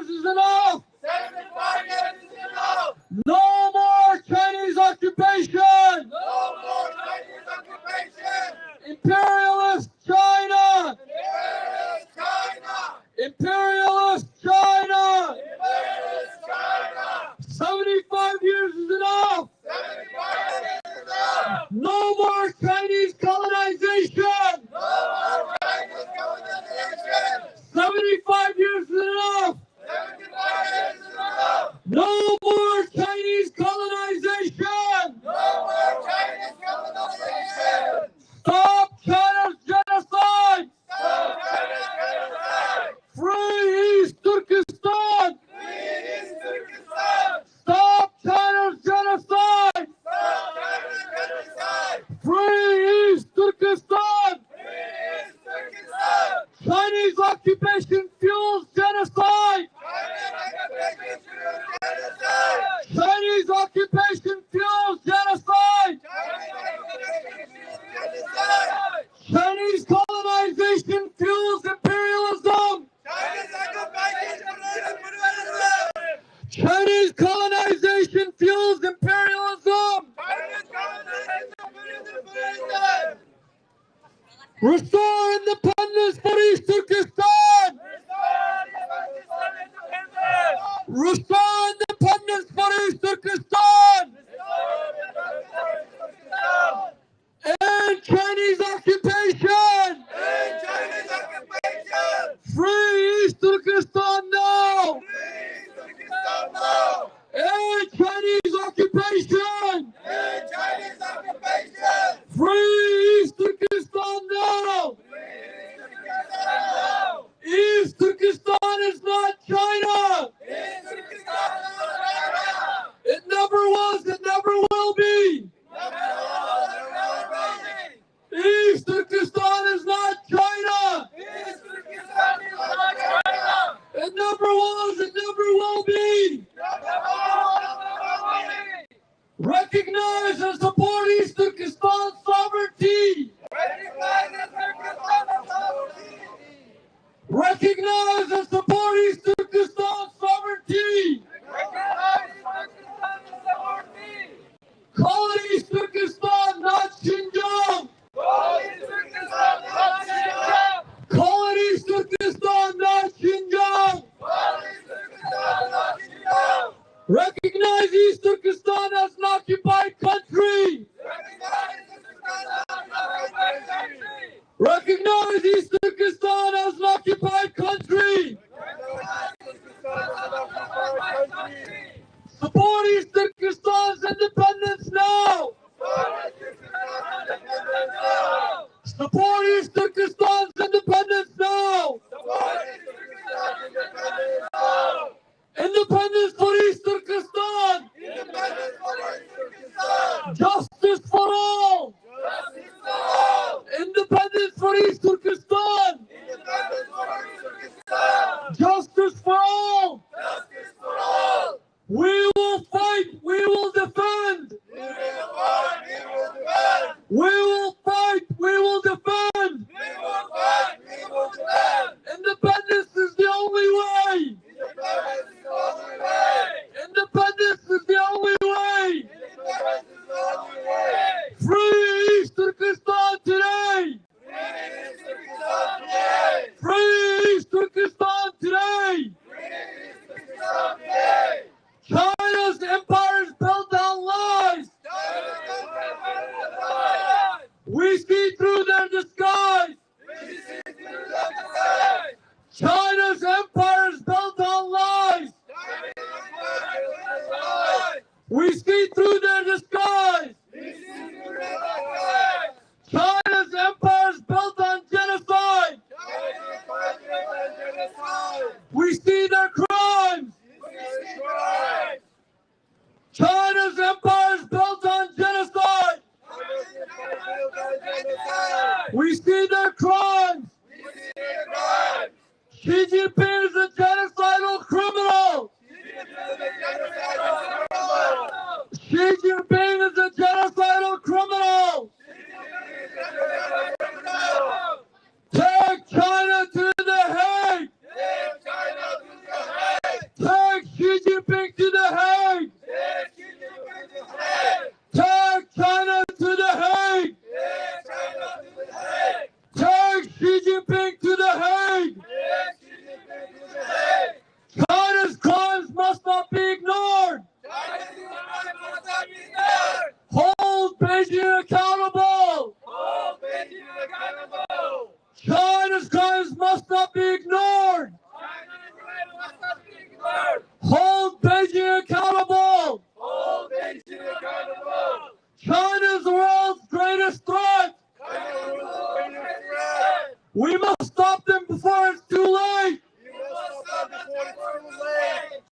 is enough! Seventy-five years is enough! No more Chinese occupation! No more Chinese occupation! Imperialist China! Imperialist China! Imperialist China! Imperialist China! Seventy-five years is enough! Seventy-five years is enough! No more Chinese colonization! No more Chinese colonization! Seventy-five years is enough! Seventy-five years is enough! No more Chinese colonization! No more Chinese colonization! Stop China's genocide! Stop China's genocide! Free East Turkestan! Free East Turkestan! Stop China's genocide! Stop China's genocide! Free East Turkestan! Free East Turkestan! Chinese occupation fuels genocide! Chinese occupation fuels genocide! Chinese occupation fuels genocide! Chinese occupation fuels genocide! Chinese colonization fuels imperialism! Chinese occupation fuels imperialism! Chinese colonization fuels imperialism! Chinese colonization fuels imperialism! Restore independence for East Turkestan! Restore independence for East Turkestan! Restore independence for East Turkestan! Restore independence for East Turkestan! End Chinese occupation! End Chinese occupation! Free East Turkestan now! Free East Turkestan now! End Chinese occupation! End Chinese occupation! Free East Turkestan now! Free East Turkestan now! East Turkestan is not China! East Turkestan is not China! It never was, it never will be! Never was, it never will be! East Turkestan is not China! East Turkestan is not China! It never was, it never will be! Never was, it never will be! Recognize and support East Turkestan sovereignty! Recognize and support East Turkestan sovereignty! Recognize and support East Turkestan sovereignty! Recognize East Turkestan sovereignty! Call it East Turkestan, not Xinjiang! Call it East Turkestan, not Xinjiang! Call it East Turkestan, not Xinjiang! Call it East Turkestan, not Xinjiang! Recognize East Turkestan as an occupied country! Recognize East Turkestan as an occupied country! Recognize East Turkestan as an occupied country! Recognize East Turkestan as an occupied country! Support East Turkestan's independence now! Support East Turkestan's independence now! Independence for East Turkestan! Justice for all! Independence for East Turkestan! Justice for all! We will fight, we will defend! We will fight, we will defend! We will fight, we will defend!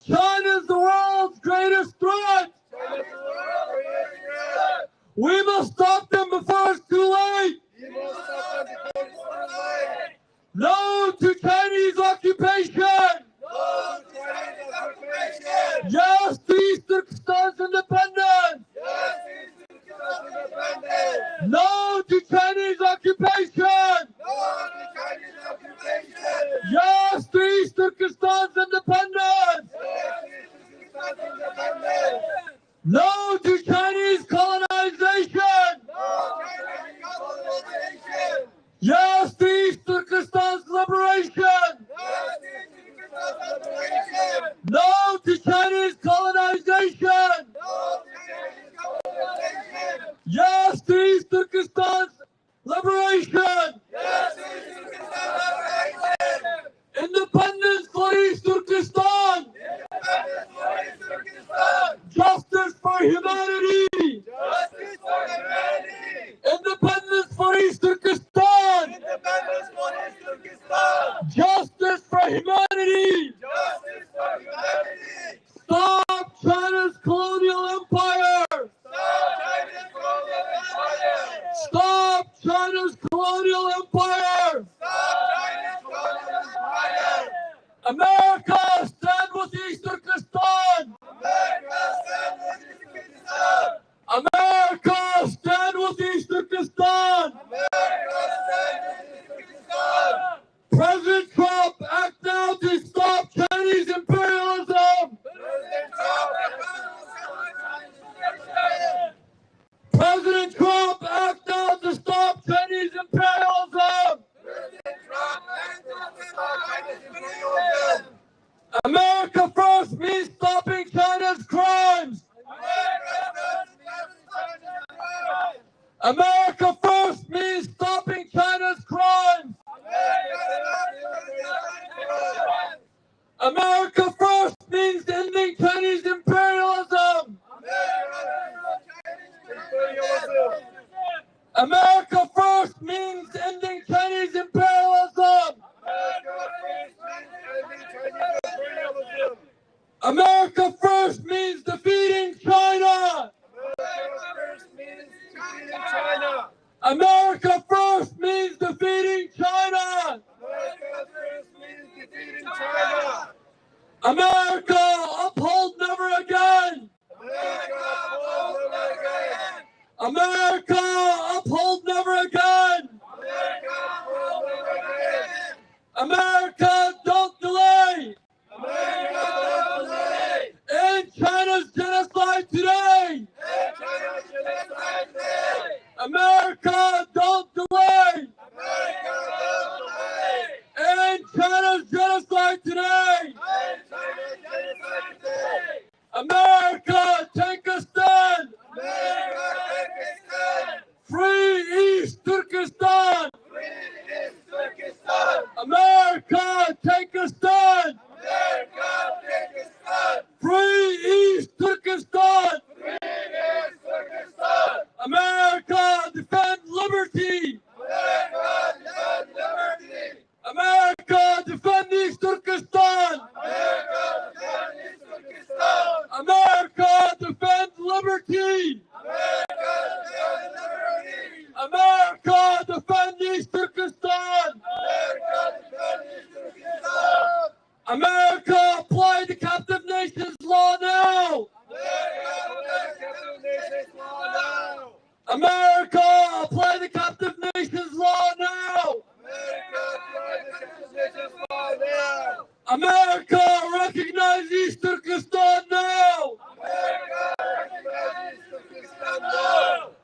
China is the world's greatest threat. We must stop them before it's too late. No to Chinese occupation. Yes to East Turkestan's independence. No to Chinese occupation. Yes to East Turkestan's independence. No to Chinese colonization. Yes to East Turkestan's liberation. No to Chinese colonization. Yes to East Turkestan's liberation. Independence for East Turkestan. Justice for humanity. Independence for East Turkestan. Justice for humanity. Stop China's colonial empire. Stop China's colonial empire. America, stand with East Turkestan. America, stand with East Turkestan. President Trump, act now to stop Chinese imperialism. President Trump, act now to stop Chinese imperialism. America first means stopping China's crimes. America first means stopping China's crimes. America first means ending Chinese imperialism. America first means ending Chinese imperialism. America first means defeating China. America first means defeating China. America, uphold never again. America, uphold never again. America, don't delay. End China's genocide today. America, don't delay. End China's genocide today. America, take a stand. Free East Turkestan. America, take a stand. Free East Turkestan. America, defend liberty. America, defend East Turkestan. America, defend liberty. America, defend East Turkestan. America, apply the captive nations law now. America, apply the captive nations law now. America, recognize East Turkestan now.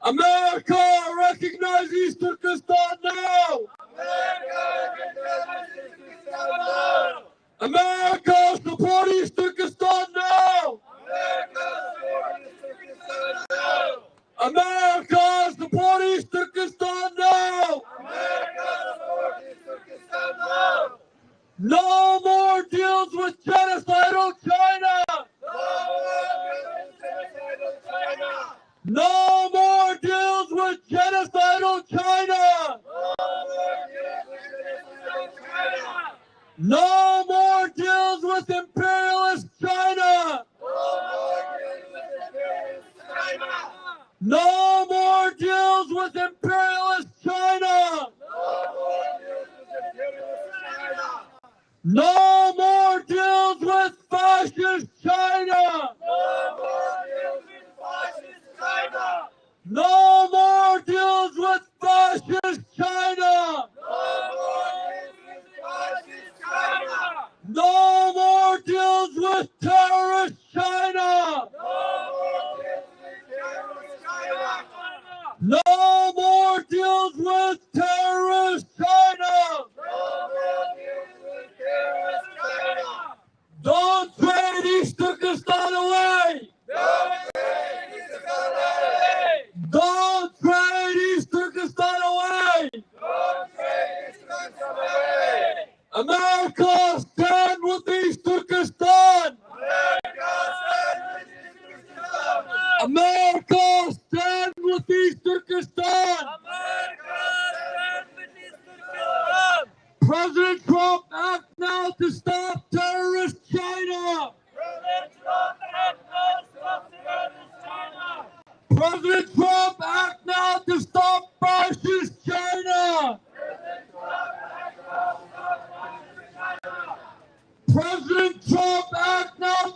America, recognize East Turkestan now. America, support East Turkestan now. America, support East Turkestan now. No more deals with genocidal China.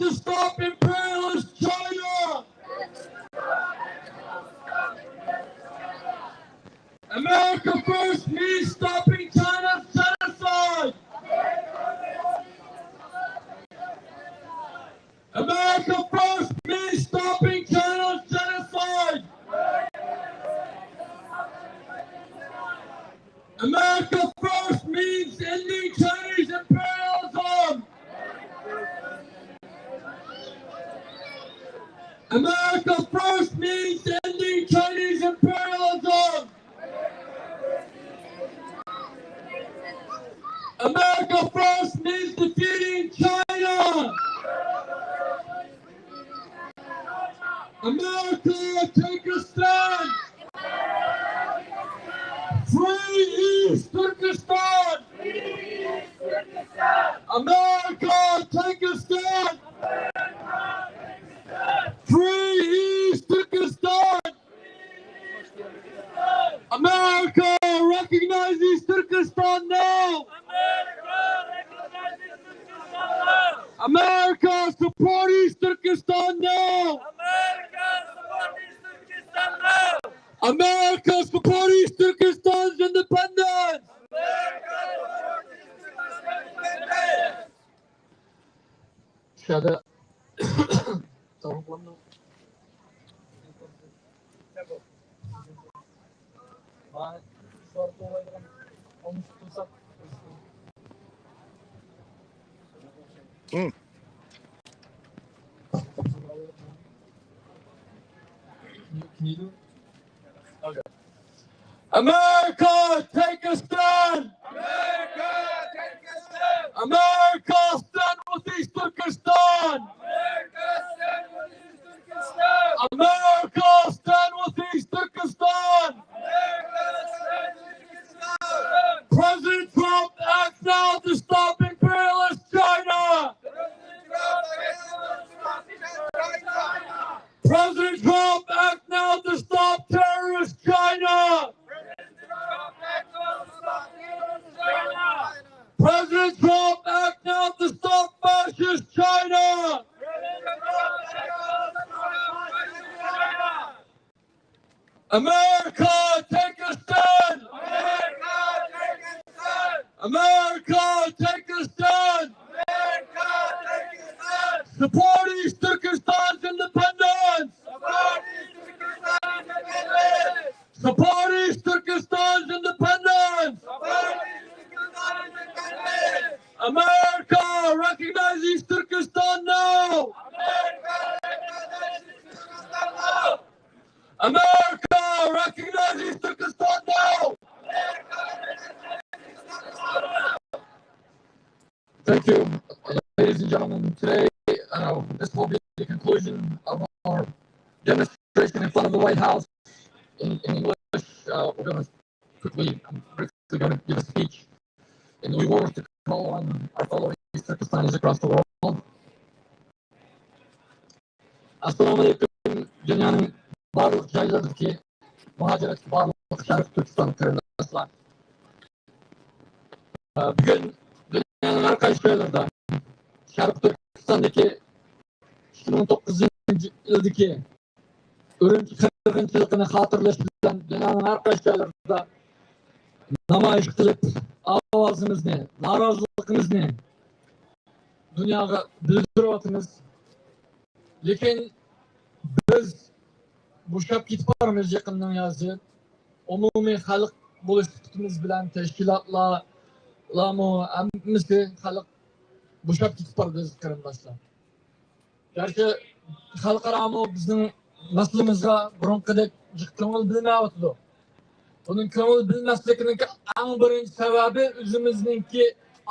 to stop imperialist China. America first means stopping China's genocide. America first means stopping China's genocide. America first means ending Chinese imperialism. America first means ending Chinese imperialism. America first means defeating China. America, take a stand. Free East Turkestan. America, take a stand. Free East Turkestan. America, recognize East Turkestan now. America, support East Turkestan now. America, support East Turkestan's independence. America, take a stand! America, take a stand! America, stand with East Turkestan! America, stand with East Turkestan! America, stand with East Turkestan! America, stand with East Turkestan! President Trump, act now to stop imperialist China! President Trump, act now to stop imperialist China! President Trump, act now to stop terrorist China! President Trump, act now to stop terrorist China! President Trump, act now to stop fascist China! President Trump, act now to stop fascist China! America, take a stand! America, take a stand! America, take a stand! America, take a stand! Support East Turkestan's independence! Support East Turkestan's independence! Support East Turkestan's independence! Support East Turkestan's independence! America, recognize East Turkestan now! America, recognize East Turkestan now! America, recognize East Turkestan now! Thank you. Ladies and gentlemen, today, uh, this will be the conclusion of our demonstration in front of the White House in, in English. Uh, we're gonna quickly, I'm briefly gonna give a speech in Uyghur to call on our fellow East Turkestanis across the world. ئەسسالامۇ ئەلەيكۇم، دۇنيانىڭ بارلىق جايلىرىدىكى مۇھاجىرەتتىكى بارلىق شەرقىي تۈركىستان قېرىنداشلار. بۈگۈن دۇنيانىڭ ھەر قايسى جايلىرىدا شەرقىي تۈركىستاندىكى ئىككى مىڭ توققۇزىنچى يىلدىكى ئۈرۈمچى قىرغىنچىلىقىنى خاتىرىلەش بىلەن دۇنيانىڭ ھەر قايسى جايلىرىدا نامايىش قىلىپ، ئاۋازىمىزنى، نارازىلىقىمىزنى دۇنياغا بىلدۈرۈۋاتىمىز. لېكىن بىز بوشاپ كېتىپ بارىمىز يېقىننىڭ يازى. ئومۇمىي خەلق بولۇش سۈپىتىمىز بىلەن تەشكىلاتلارمۇ ھەممىسى خەلق بوشاپ كېتىپ بارىدۇ، ئەزىز قېرىنداشلار. گەرچە خەلقئارامۇ بىزنىڭ مەسىلىمىزگە بۇرۇنقىدەك جىق كۆڭۈل بۆلمەيۋاتىدۇ. بۇنىڭ كۆڭۈل بۆلمەسلىكىنىڭكى ئەڭ بىرىنچى سەۋەبى ئۆزىمىزنىڭكى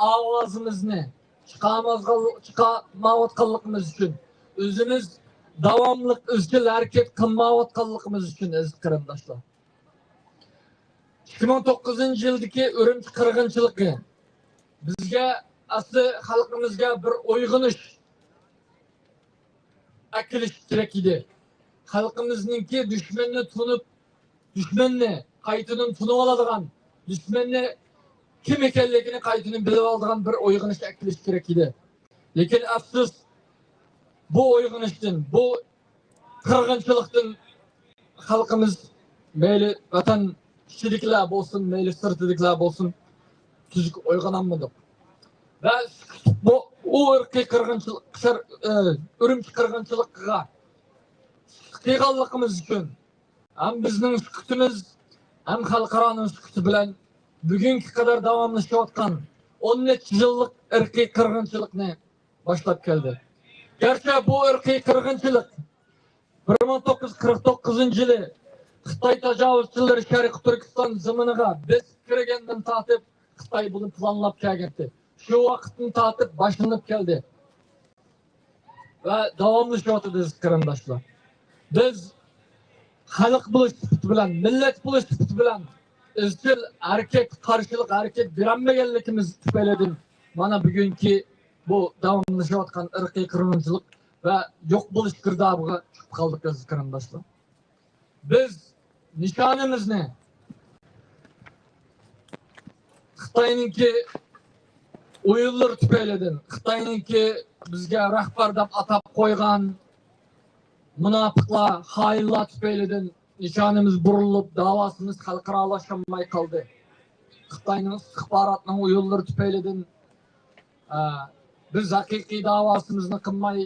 ئاۋازىمىزنى چىقارمازغان-، چىقارمايۋاتقانلىقىمىز ئۈچۈن، ئۆزىمىز داۋاملىق ئىزچىل ھەرىكەت قىلمايۋاتقانلىقىمىز ئۈچۈن، ئەزىز قېرىنداشلار. ئىككى مىڭ توققۇزىنچى يىلدىكى ئۈرۈمچى قىرغىنچىلىقى بىزگە، ئەسلى خەلقىمىزگە بىر ئويغىنىش ئەكېلىش كېرەك ئىدى. خەلقىمىزنىڭكى دۈشمەننى تونۇپ، دۈشمەننى قايتىدىن تونۇۋالىدىغان، دۈشمەننى كىم ئىكەنلىكىنى قايتىدىن بىلىۋالىدىغان بىر ئويغىنىش ئەكېلىش كېرەك ئىدى. لېكىن ئەپسۇس، بۇ ئويغىنىشتىن، بۇ قىرغىنچىلىقتىن خەلقىمىز، مەيلى ۋەتەن ئىچىدىكىلەر بولسۇن، مەيلى سىرتىدىكىلەر بولسۇن، تۈزۈك ئويغىنالمىدۇق. ۋە بۇ، ئۇ ئىرقىي قىرغىنچىلىق، شەر-، ئە، ئۈرۈمچى قىرغىنچىلىقىغا قىلغانلىقىمىز ئۈچۈن، ھەم بىزنىڭ سۈكۈتىمىز، ھەم خەلقئارانىڭ سۈكۈتى بىلەن بۈگۈنگە قەدەر داۋاملىشىۋاتقان ئون نەچچە يىللىق ئىرقىي قىرغىنچىلىقنى باشلاپ كەلدى. گەرچە بۇ ئىرقىي قىرغىنچىلىق بىر مىڭ توققۇز يۈز قىرىق توققۇزىنچى يىلى خىتاي تاجاۋۇزچىلىرى شەرقىي تۈركىستان زېمىنىغا بېسىپ كىرگەندىن تارتىپ، خىتاي بۇنى پىلانلاپ كەلگەنتى. شۇ ۋاقىتتىن تارتىپ باشلىنىپ كەلدى ۋە داۋاملىشىۋاتىدۇ، ئەزىز قېرىنداشلار. بىز خەلق بولۇش سۈپىتى بىلەن، مىللەت بولۇش سۈپىتى بىلەن ئىزچىل ھەرىكەت، قارشىلىق ھەرىكەت بېرەلمىگەنلىكىمىز تۈپەيلىدىن مانا بۈگۈنكى بۇ داۋاملىشىۋاتقان ئىرقىي قىرغىنچىلىق ۋە يوق بولۇش گىردابىغا چۈشۈپ قالدۇق، ئەزىز قېرىنداشلار. بىز نىشانىمىزنى خىتاينىڭكى ئويۇنلىرى تۈپەيلىدىن، خىتاينىڭكى بىزگە رەھبەر دەپ ئاتاپ قويغان مۇناپىقلار، خائىنلار تۈپەيلىدىن نىشانىمىز بۇرۇلۇپ، داۋاسىمىز خەلقئارالاشالماي قالدى. خىتاينىڭ ئىستىخباراتنىڭ ئويۇنلىرى تۈپەيلىدىن، ئە، بىز ھەقىقىي داۋاسىمىزنى قىلماي،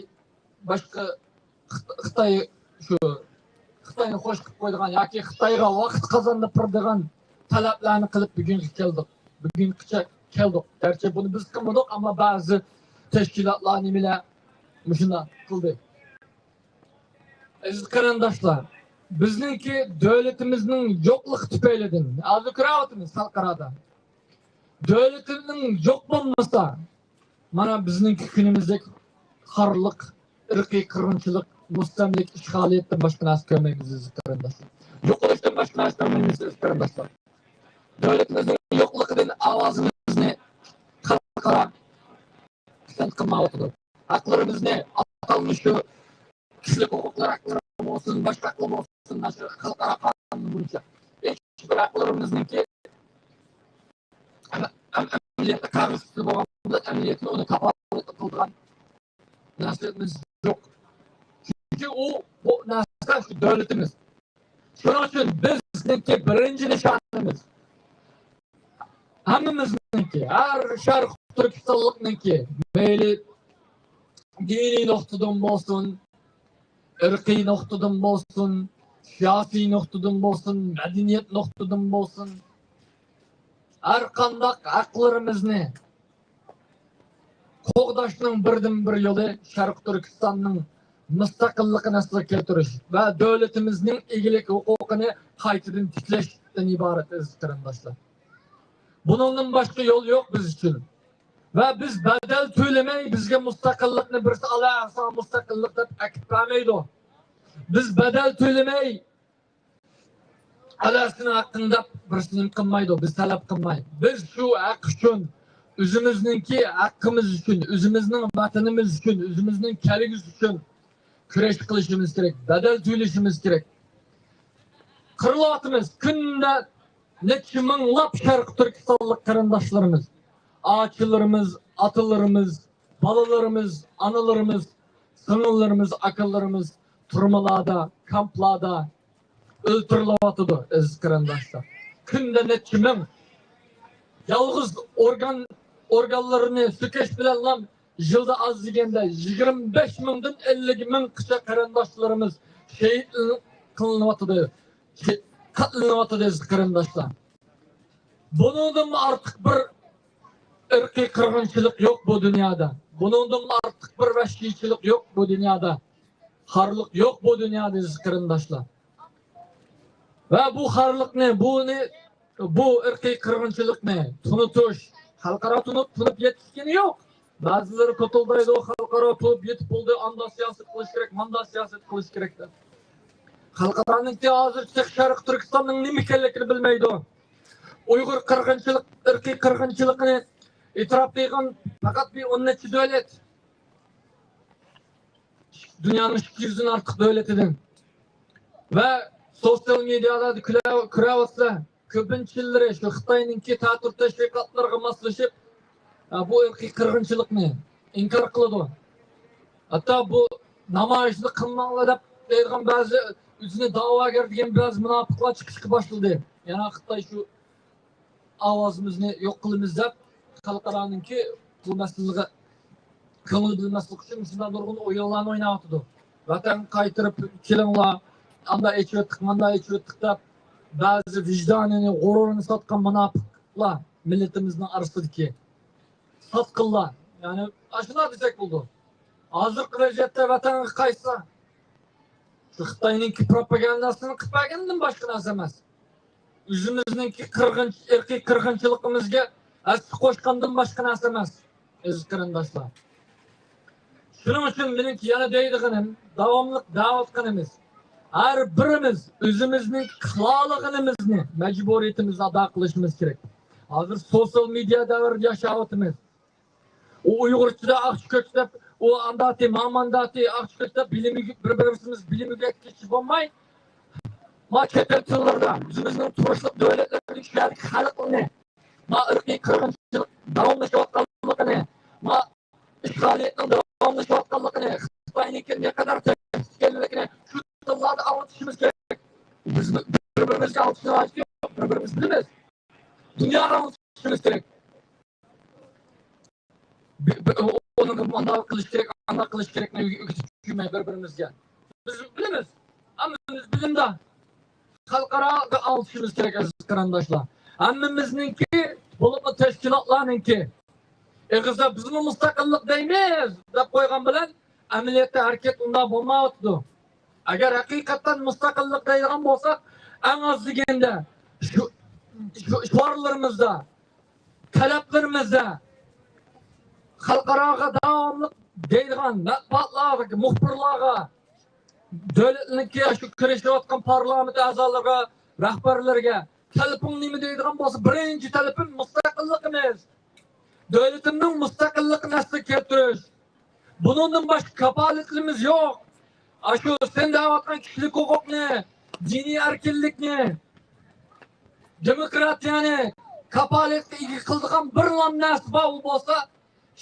باشقا خىت-، خىتاي، شۇ خىتاينى خوش قىلىپ قويىدىغان ياكى خىتايغا ۋاقىت قازاندۇرىدىغان تەلەپلەرنى قىلىپ بۈگۈنگە كەلدۇق. بۈگۈنگىچە كەلدۇق. گەرچە بۇنى بىز قىلمىدۇق، ئەمما بەزى تەشكىلاتلار، نېمىلەر مۇشۇنداق قىلدى. ئەزىز قېرىنداشلار، بىزنىڭكى دۆلىتىمىزنىڭ يوقلۇقى تۈپەيلىدىن ھازىر كۆرۈۋاتىمىز خەلقئارادا. دۆلىتىمىز يوق بولمىسا، مانا بىزنىڭكى كۈنىمىزدەك خارلىق، ئىرقىي قىرغىنچىلىق، مۇستەملىكە، ئىشغالىيەتتىن باشقا نەرسە كۆرمەيمىز، ئەزىز قېرىنداشلار. يوقىلىشتىن باشقا نەرسە كۆرمەيمىز، ئەزىز قېرىنداشلار. دۆلىتىمىزنىڭ يوقلۇقىدىن ئاۋازىمىزنى خەلقئارا پىسەنت قىلمايۋاتىدۇ. ھەقلىرىمىزنى ئاتالمىش شۇ كىشىلىك ھوقۇقلار ھەقلىرى بولسۇن، باشقا ھەقلەر بولسۇن، مانا شۇ خەلقئارا قانۇن بويىچە ھېچ بىر ھەقلىرىمىزنىڭكى ئەم-، ئەم-، ئەمەلىيەتتە كاغىز ئۈستىدە بولغان بولۇپ، ئەمەلىيەتتە ئۇنى كاپالەتلىك قىلىدىغان نەرسىمىز يوق. چۈنكى ئۇ، بۇ نەرسە شۇ دۆلىتىمىز. شۇنىڭ ئۈچۈن بىزنىڭكى بىرىنچى نىشانىمىز، ھەممىمىزنىڭكى، ھەر شەرقىي تۈركىستانلىقنىڭكى، مەيلى دىنىي نۇقتىدىن بولسۇن، ئىرقىي نۇقتىدىن بولسۇن، سىياسىي نۇقتىدىن بولسۇن، مەدەنىيەت نۇقتىدىن بولسۇن، ھەر قانداق ھەقلىرىمىزنى قوغداشنىڭ بىردىنبىر يولى شەرقىي تۈركىستاننىڭ مۇستەقىللىقىنى ئەسلىگە كەلتۈرۈش ۋە دۆلىتىمىزنىڭ ئىگىلىك ھوقۇقىنى قايتىدىن تىكلەشتىن ئىبارەت، ئەزىز قېرىنداشلار. بۇنىڭدىن باشقا يول يوق بىز ئۈچۈن. ۋە بىز بەدەل تۆلىمەي، بىزگە مۇستەقىللىقنى بىرسى ئالا، ساڭا مۇستەقىللىق دەپ ئەكىپ بەرمەيدۇ. بىز بەدەل تۆلىمەي، ئەلەسىنى ھەققىنى دەپ بىرسى نېمە قىلمايدۇ، بىز تەلەپ قىلماي. بىز شۇ ھەق ئۈچۈن، ئۆزىمىزنىڭكى ھەققىمىز ئۈچۈن، ئۆزىمىزنىڭ ۋەتىنىمىز ئۈچۈن، ئۆزىمىزنىڭ كەلگۈسى ئۈچۈن كۈرەش قىلىشىمىز كېرەك، بەدەل تۆلىشىمىز كېرەك. قىرىلىۋاتىمىز. كۈندە نەچچە مىڭلاپ شەرقىي تۈركىستانلىق قېرىنداشلىرىمىز، ئاچىلىرىمىز، ئاتىلىرىمىز، بالىلىرىمىز، ئانىلىرىمىز، سىڭىللىرىمىز، ئاكىلىرىمىز تۈرمىلاردا، كامپلاردا ئۆلتۈرۈلۈۋاتىدۇ، ئەزىز قېرىنداشلار. كۈندە نەچچە مىڭ. يالغۇز ئورگان، ئورگانلىرىنى سۆكۈش بىلەنلا يىلدا ئاز دېگەندە يىگىرمە بەش مىڭدىن ئەللىك مىڭغىچە قېرىنداشلىرىمىز شېھىت قىلىنىۋاتىدۇ، قاتلىنىۋاتىدۇ، ئەزىز قېرىنداشلار. بۇنىڭدىنمۇ ئارتۇق بىر ئىرقىي قىرغىنچىلىق يوق بۇ دۇنيادا. بۇنىڭدىنمۇ ئارتۇق بىر ۋەھشىيچىلىق يوق بۇ دۇنيادا. خارلىق يوق بۇ دۇنيادا، ئەزىز قېرىنداشلار. ۋە بۇ خارلىقنى، بۇنى، بۇ ئىرقىي قىرغىنچىلىقنى تونۇتۇش، خەلقئارا تونۇپ، تونۇپ يەتكىنى يوق. بەزىلىرى كوتۇلدايدۇ، خەلقئارا تونۇپ يېتىپ بولدى، ئاندا سىياسەت قىلىش كېرەك، ماندا سىياسەت قىلىش كېرەك دەپ. خەلقئارانىڭكى ھازىرچە شەرقىي تۈركىستاننىڭ نېمە ئىكەنلىكىنى بىلمەيدۇ. ئۇيغۇر قىرغىنچىلىق، ئىرقىي قىرغىنچىلىقىنى ئېتىراپ قىلغان پەقەت بىر ئون نەچچە دۆلەت. دۇنيانىڭ ئىككى يۈزدىن ئارتۇق دۆلىتىدىن. ۋە سوتسىيال مېدىيالاردا كۆرە-، كۆرەۋاتىسىلەر، كۆپىنچىلىرى شۇ خىتاينىڭكى تەتۈر تەشۋىقاتلىرىغا ماسلىشىپ، ئە، بۇ ئىرقىي قىرغىنچىلىقنى ئىنكار قىلىدۇ. ھەتتا بۇ نامايىشنى قىلماڭلار دەپ دەيدىغان بەزى ئۆزىنى دەۋاگەر دېگەن بەزى مۇناپىقلار چىقىشقا باشلىدى. يەنە خىتاي شۇ ئاۋازىمىزنى يوق قىلىمىز دەپ، خەلقئارانىڭكى بۇ مەسىلىگە كۆڭۈل بۆلمەسلىك ئۈچۈن مۇشۇنداق نۇرغۇن ئويۇنلارنى ئويناۋاتىدۇ. ۋەتەنگە قايتىرىپ كېلىڭلار، ئانداق ئېچىۋەتتۇق، مانداق ئېچىۋەتتۇق دەپ، بەزى ۋىجدانىنى، غۇرۇرىنى ساتقان مۇناپىقلار مىللىتىمىزنىڭ ئارىسىدىكى ساتقىنلار. يەنى ئاشۇنداق دېسەك بولىدۇ. ھازىرقى ۋەزىيەتتە ۋەتەنگە قايتسا، شۇ خىتاينىڭكى پروپاگانداسىنى قىلىپ بەرگەندىن باشقا نەرسە ئەمەس. ئۆزىمىزنىڭكى قىرغىنچ-، ئىرقىي قىرغىنچىلىقىمىزغا ھەسسە قوشقاندىن باشقا نەرسە ئەمەس، ئەزىز قېرىنداشلار. شۇنىڭ ئۈچۈن مېنىڭكى يەنە دەيدىغىنىم، داۋاملىق دەۋاتقىنىمىز، ھەر بىرىمىز ئۆزىمىزنىڭ قىلالىغىنىمىزنى، مەجبۇرىيىتىمىزنى ئادا قىلىشىمىز كېرەك. ھازىر سوسىيال مېدىيا دەۋرىدە ياشاۋاتىمىز. ئۇ ئۇيغۇرچىدا ئاقچىكۆچ دەپ، ئۇ ئانداتى، مامانداتى، ئاقچىكۆچ دەپ بىلىمى، بىر-بىرىمىز بىلىمگە يەتكۈزۈشى بولماي، ما چەت ئەل تىللىرىدا ئۆزىمىزنىڭ تۇرۇشلۇق دۆلەتلەردىكى شۇ يەردىكى خەلقنى، ما ئىرقىي قىرغىنچىلىق داۋاملىشىۋاتقانلىقىنى، ما ئىشغالىيەتنىڭ داۋاملىشىۋاتقانلىقىنى، خىتاينىڭكى نەقەدەر تەھدىت ئىكەنلىكىنى شۇ تىللاردا ئاڭلىتىشىمىز كېرەك. بىز بىر-بىرىمىزگە ئاڭلىتىشنىڭ ھاجىتى يوق، بىر-بىرىمىز بىلىمىز. دۇنياغا ئاڭلىتىشىمىز كېرەك. بى-، بى-، ئۇنىڭغا مۇنداق قىلىش كېرەك، ئانداق قىلىش كېرەكنى ئۆگىتىپ يۈرمەي بىر-بىرىمىزگە. بىز بىلىمىز. ھەممىمىز بىلىمدە. خەلقئاراغا ئاڭلىتىشىمىز كېرەك، ئەزىز قېرىنداشلار. ھەممىمىزنىڭكى، بولۇپمۇ تەشكىلاتلارنىڭكى، ئېغىزدا بىزمۇ مۇستەقىللىق دەيمىز دەپ قويغان بىلەن، ئەمەلىيەتتە ھەرىكەت ئۇنداق بولمايۋاتىدۇ. ئەگەر ھەقىقەتەن مۇستەقىللىق دەيدىغان بولساق، ئەڭ ئاز دېگەندە شۇ، شۇ شوئارلىرىمىزدا، تەلەپلىرىمىزدە خەلقئاراغا داۋاملىق دەيدىغان مەتبۇئاتلارغا، مۇخبىرلارغا، دۆلەتنىڭكى شۇ كىرىشىۋاتقان پارلامېنت ئەزالىرىغا، رەھبەرلىرىگە تەلىپىڭ نېمە دەيدىغان بولسا، بىرىنچى تەلىپىم مۇستەقىللىقىمىز. دۆلىتىمنىڭ مۇستەقىللىقىنى ئەسلىگە كەلتۈرۈش. بۇنىڭدىن باشقا كاپالەتلىرىمىز يوق. ئاشۇ سەن دەۋاتقان كىشىلىك ھوقۇقنى، دىنىي ئەركىنلىكنى، دېموكراتىيەنى كاپالەتكە ئىگە قىلىدىغان بىرلا نەرسە بار، ئۇ بولسا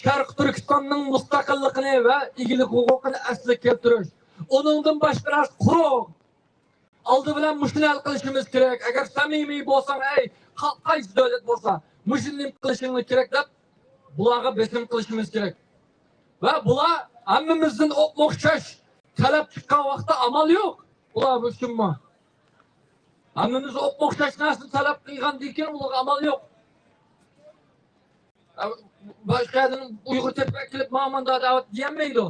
شەرقىي تۈركىستاننىڭ مۇستەقىللىقىنى ۋە ئىگىلىك ھوقۇقىنى ئەسلىگە كەلتۈرۈش. ئۇنىڭدىن باشقا نەرسە قۇرۇق. ئالدى بىلەن مۇشۇنى ھەل قىلىشىمىز كېرەك. ئەگەر سەمىمىي بولساڭ، ئەي، قا-، قايسى دۆلەت بولسا، مۇشۇنى نېمە قىلىشىڭ كېرەك دەپ، بۇلارغا بېسىم قىلىشىمىز كېرەك. ۋە بۇلار ھەممىمىزدىن ئوپمۇ ئوخشاش تەلەپ چىققان ۋاقىتتا ئامال يوق. بۇلار ئۈچۈنمۇ؟ ھەممىمىز ئوپمۇ ئوخشاش نەرسىنى تەلەپ قىلغاندىن كېيىن ئۇلارغا ئامال يوق. ئە، باشقا يەردىن ئۇيغۇر تېپىپ ئەكېلىپ، مانا مۇنداق دەۋەت دېيەلمەيدۇ.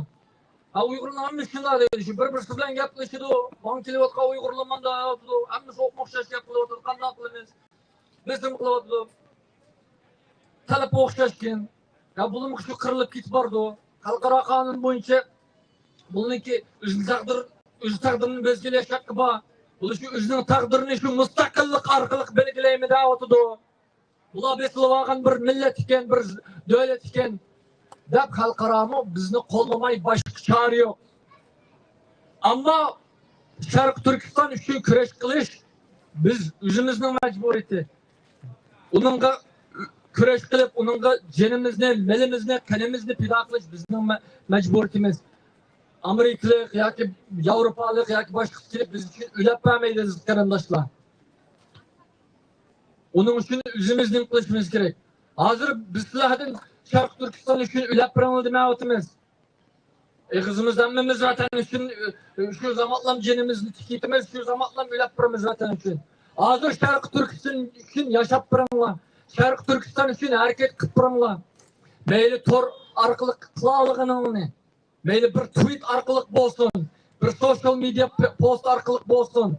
ھە، ئۇيغۇرنىڭ ھەممىسى شۇنداق دەيدۇ. شۇ بىر-بىرسى بىلەن گەپ قىلىشىدۇ. ماڭا كېلىۋاتقان ئۇيغۇرلار مانداق دەۋاتىدۇ. ھەممىسى ئوپمۇ ئوخشاش گەپ قىلىۋاتىدۇ. قانداق قىلىمىز؟ بېسىم قىلىۋاتىدۇ. تەلىپى ئوخشاشكەن. يا بۇلىمۇ شۇ قىرىلىپ كېتىپ بارىدۇ. خەلقئارا قانۇن بويىچە بۇلىنىڭكى ئۆزىنىڭ تەقدىر، ئۆز تەقدىرىنى بەلگىلەش ھەققى بار. بۇلار شۇ ئۆزىنىڭ تەقدىرىنى شۇ مۇستەقىللىق ئارقىلىق بەلگىلەيمەن دەۋاتىدۇ. بۇلار بېسىلىۋالغان بىر مىللەت ئىكەن، بىر دۆلەت ئىكەن دەپ خەلقئارامۇ بىزنى قوللىماي باشقا چارە يوق. ئەمما شەرقىي تۈركىستان ئۈچۈن كۈرەش قىلىش بىز ئۆزىمىزنىڭ مەجبۇرىيىتى. ئۇنىڭغا كۈرەش قىلىپ، ئۇنىڭغا جېنىمىزنى، مېلىمىزنى، قېنىمىزنى پىدا قىلىش بىزنىڭ مە-، مەجبۇرىيىتىمىز. ئامېرىكىلىق ياكى ياۋروپالىق ياكى باشقىسى كېلىپ بىز ئۈچۈن ئۆلەپ بەرمەيدۇ، ئەزىز قېرىنداشلار. ئۇنىڭ ئۈچۈن ئۆزىمىز نېمە قىلىشىمىز كېرەك؟ ھازىر بىز سىلەردىن شەرقىي تۈركىستان ئۈچۈن ئۆلەپ بېرىڭلار دېمەيۋاتىمىز. ئېغىزىمىزدا ھەممىمىز ۋەتەن ئۈچۈن، شۇ زامانلام جېنىمىزنى تىكىتىمىز، شۇ زامانلام ئۆلەپ بېرىمىز ۋەتەن ئۈچۈن. ھازىر شەرقىي تۈركىستان ئۈچۈن ياشاپ بېرىڭلار. شەرقىي تۈركىستان ئۈچۈن ھەرىكەت قىلىپ بېرىڭلار. مەيلى تور ئارقىلىق قىلالىغىنىڭنى، مەيلى بىر تۋىت ئارقىلىق بولسۇن، بىر سوشيال مېدىيا پ-، پوست ئارقىلىق بولسۇن،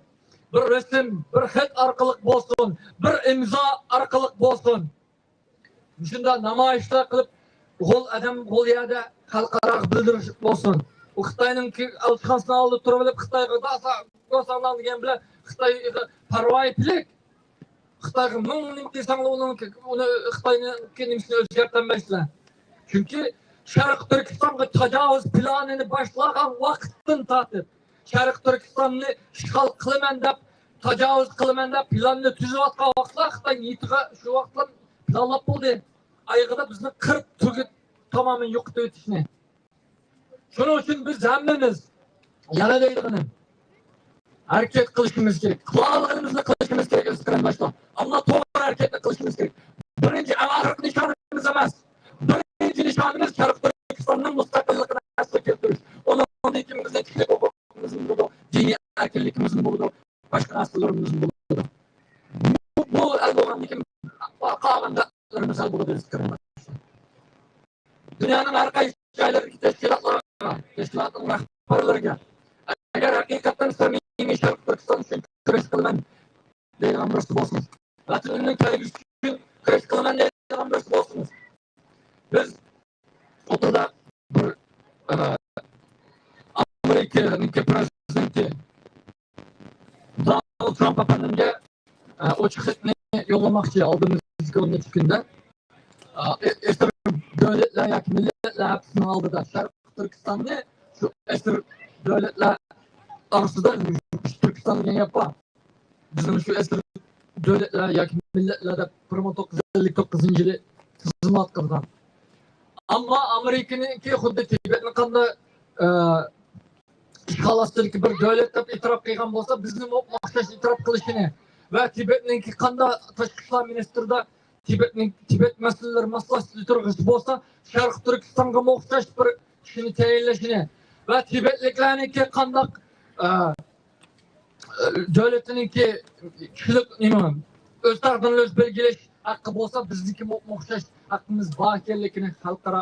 بىر رەسىم، بىر خەت ئارقىلىق بولسۇن، بىر ئىمزا ئارقىلىق بولسۇن. مۇشۇنداق نامايىشلار قىلىپ، غول ئادەم غول يەردە خەلقئاراغا بىلدۈرۈش بولسۇن. ئۇ خىتاينىڭكى ئەلچىخانىسىنىڭ ئالدىدا تۇرۇپ ئېلىپ، خىتايغا داسا، داسا دېگەن بىلەن خىتايغا پەرۋايى پىلىك. خىتايغا مىڭ نېمە دېسەڭلار، ئۇنىڭ، ئۇنى خىتاينىڭكى نېمىسىنى ئۆزگەرتەلمەيسىلەر. چۈنكى شەرقىي تۈركىستانغا تاجاۋۇز پىلانىنى باشلىغان ۋاقىتتىن تارتىپ، شەرقىي تۈركىستاننى ئىشغال قىلىمەن دەپ، تاجاۋۇز قىلىمەن دەپ پىلاننى تۈزۈۋاتقان ۋاقىتلار خىتاي نىيىتىغا شۇ ۋاقىتلار پىلانلاپ بولدى. ئايىغىدا بىزنى قىرىپ تۈگىتىپ، تامامەن يوقىتىۋېتىشنى. شۇنىڭ ئۈچۈن بىز ھەممىمىز يەنە دەيدىغىنىم، ھەرىكەت قىلىشىمىز كېرەك. قىلالىغىنىمىزنى قىلىشىمىز كېرەك، ئەزىز قېرىنداشلار. ئەمما توغرا ھەرىكەتنى قىلىشىمىز كېرەك. بىرىنچى، ئەڭ ئاخىرقى نىشانىمىز ئەمەس. بىرىنچى نىشانىمىز شەرقىي تۈركىستاننىڭ مۇستەقىللىقىنى ئەسلىگە كەلتۈرۈش. ئۇنىڭدىن كېيىن بىزنىڭ كىشىلىك ھوقۇقىمىزمۇ بولىدۇ، دىنىي ئەركىنلىكىمىزمۇ بولىدۇ، باشقا نەرسىلىرىمىزمۇ بولىدۇ. بۇ، بۇ ھەل بولغاندىن كېيىن قالغان دەردلىرىمىز ھەل بولىدۇ، ئەزىز قېرىنداشلار. دۇنيانىڭ ھەر قايسى جايلىرىدىكى تەشكىلاتلارغا، تەشكىلاتنىڭ رەھبەرلىرىگە، ئەگەر ھەقىقەتەن سەمىمىي شەرقىي تۈركىستان ئۈچۈن كۈرەش قىلىمەن دەيدىغان بىرسى بولسىڭىز، ۋەتىنىمنىڭ كەلگۈسى ئۈچۈن كۈرەش قىلىمەن دەيدىغان بىرسى بولسىڭىز، بىز ئوتتۇرىدا بىر، ئە، ئامېرىكىنىڭكى پرېزىدېنتى دونالد ترامپ ئەپەندىمگە، ئە، ئوچۇق خەتنى يوللىماقچى ئالدىمىزدىكى ئون نەچچە كۈندە. ئە، ئە، ئەسىر دۆلەتلەر ياكى مىللەتلەر ھەپتىسىنىڭ ئالدىدا شەرقىي تۈركىستاننى شۇ ئەسىر دۆلەتلەر ئارىسىدا، تۈركىستان دېگەن گەپ بار. بىزنىڭ شۇ ئەسىر دۆلەتلەر ياكى مىللەتلەر دەپ بىر مىڭ توققۇز يۈز ئەللىك توققۇزىنچى يىلى تىزىملاتقان. ئەمما ئامېرىكىنىڭكى خۇددى تىبەتنى قانداق، ئە، ئىشغال ئاستىدىكى بىر دۆلەت دەپ ئېتىراپ قىلغان بولسا، بىزنىمۇ ئوخشاش ئېتىراپ قىلىشىنى ۋە تىبەتنىڭكى قانداق تاشقى ئىشلار مىنىستىرىدا تىبەتنىڭ، تىبەت مەسىلىلىرى ماسلاشتۇرغۇچى بولسا، شەرقىي تۈركىستانغىمۇ ئوخشاش بىر كىشىنى تەيىنلەشىنى ۋە تىبەتلىكلەرنىڭكى قانداق، ئە، دۆلىتىنىڭكى كىشىلىك نېمە، ئۆز تەقدىرىنى ئۆزى بەلگىلەش ھەققى بولسا، بىزنىڭكىمۇ ئوخشاش ھەققىمىز بار ئىكەنلىكىنى خەلقئارا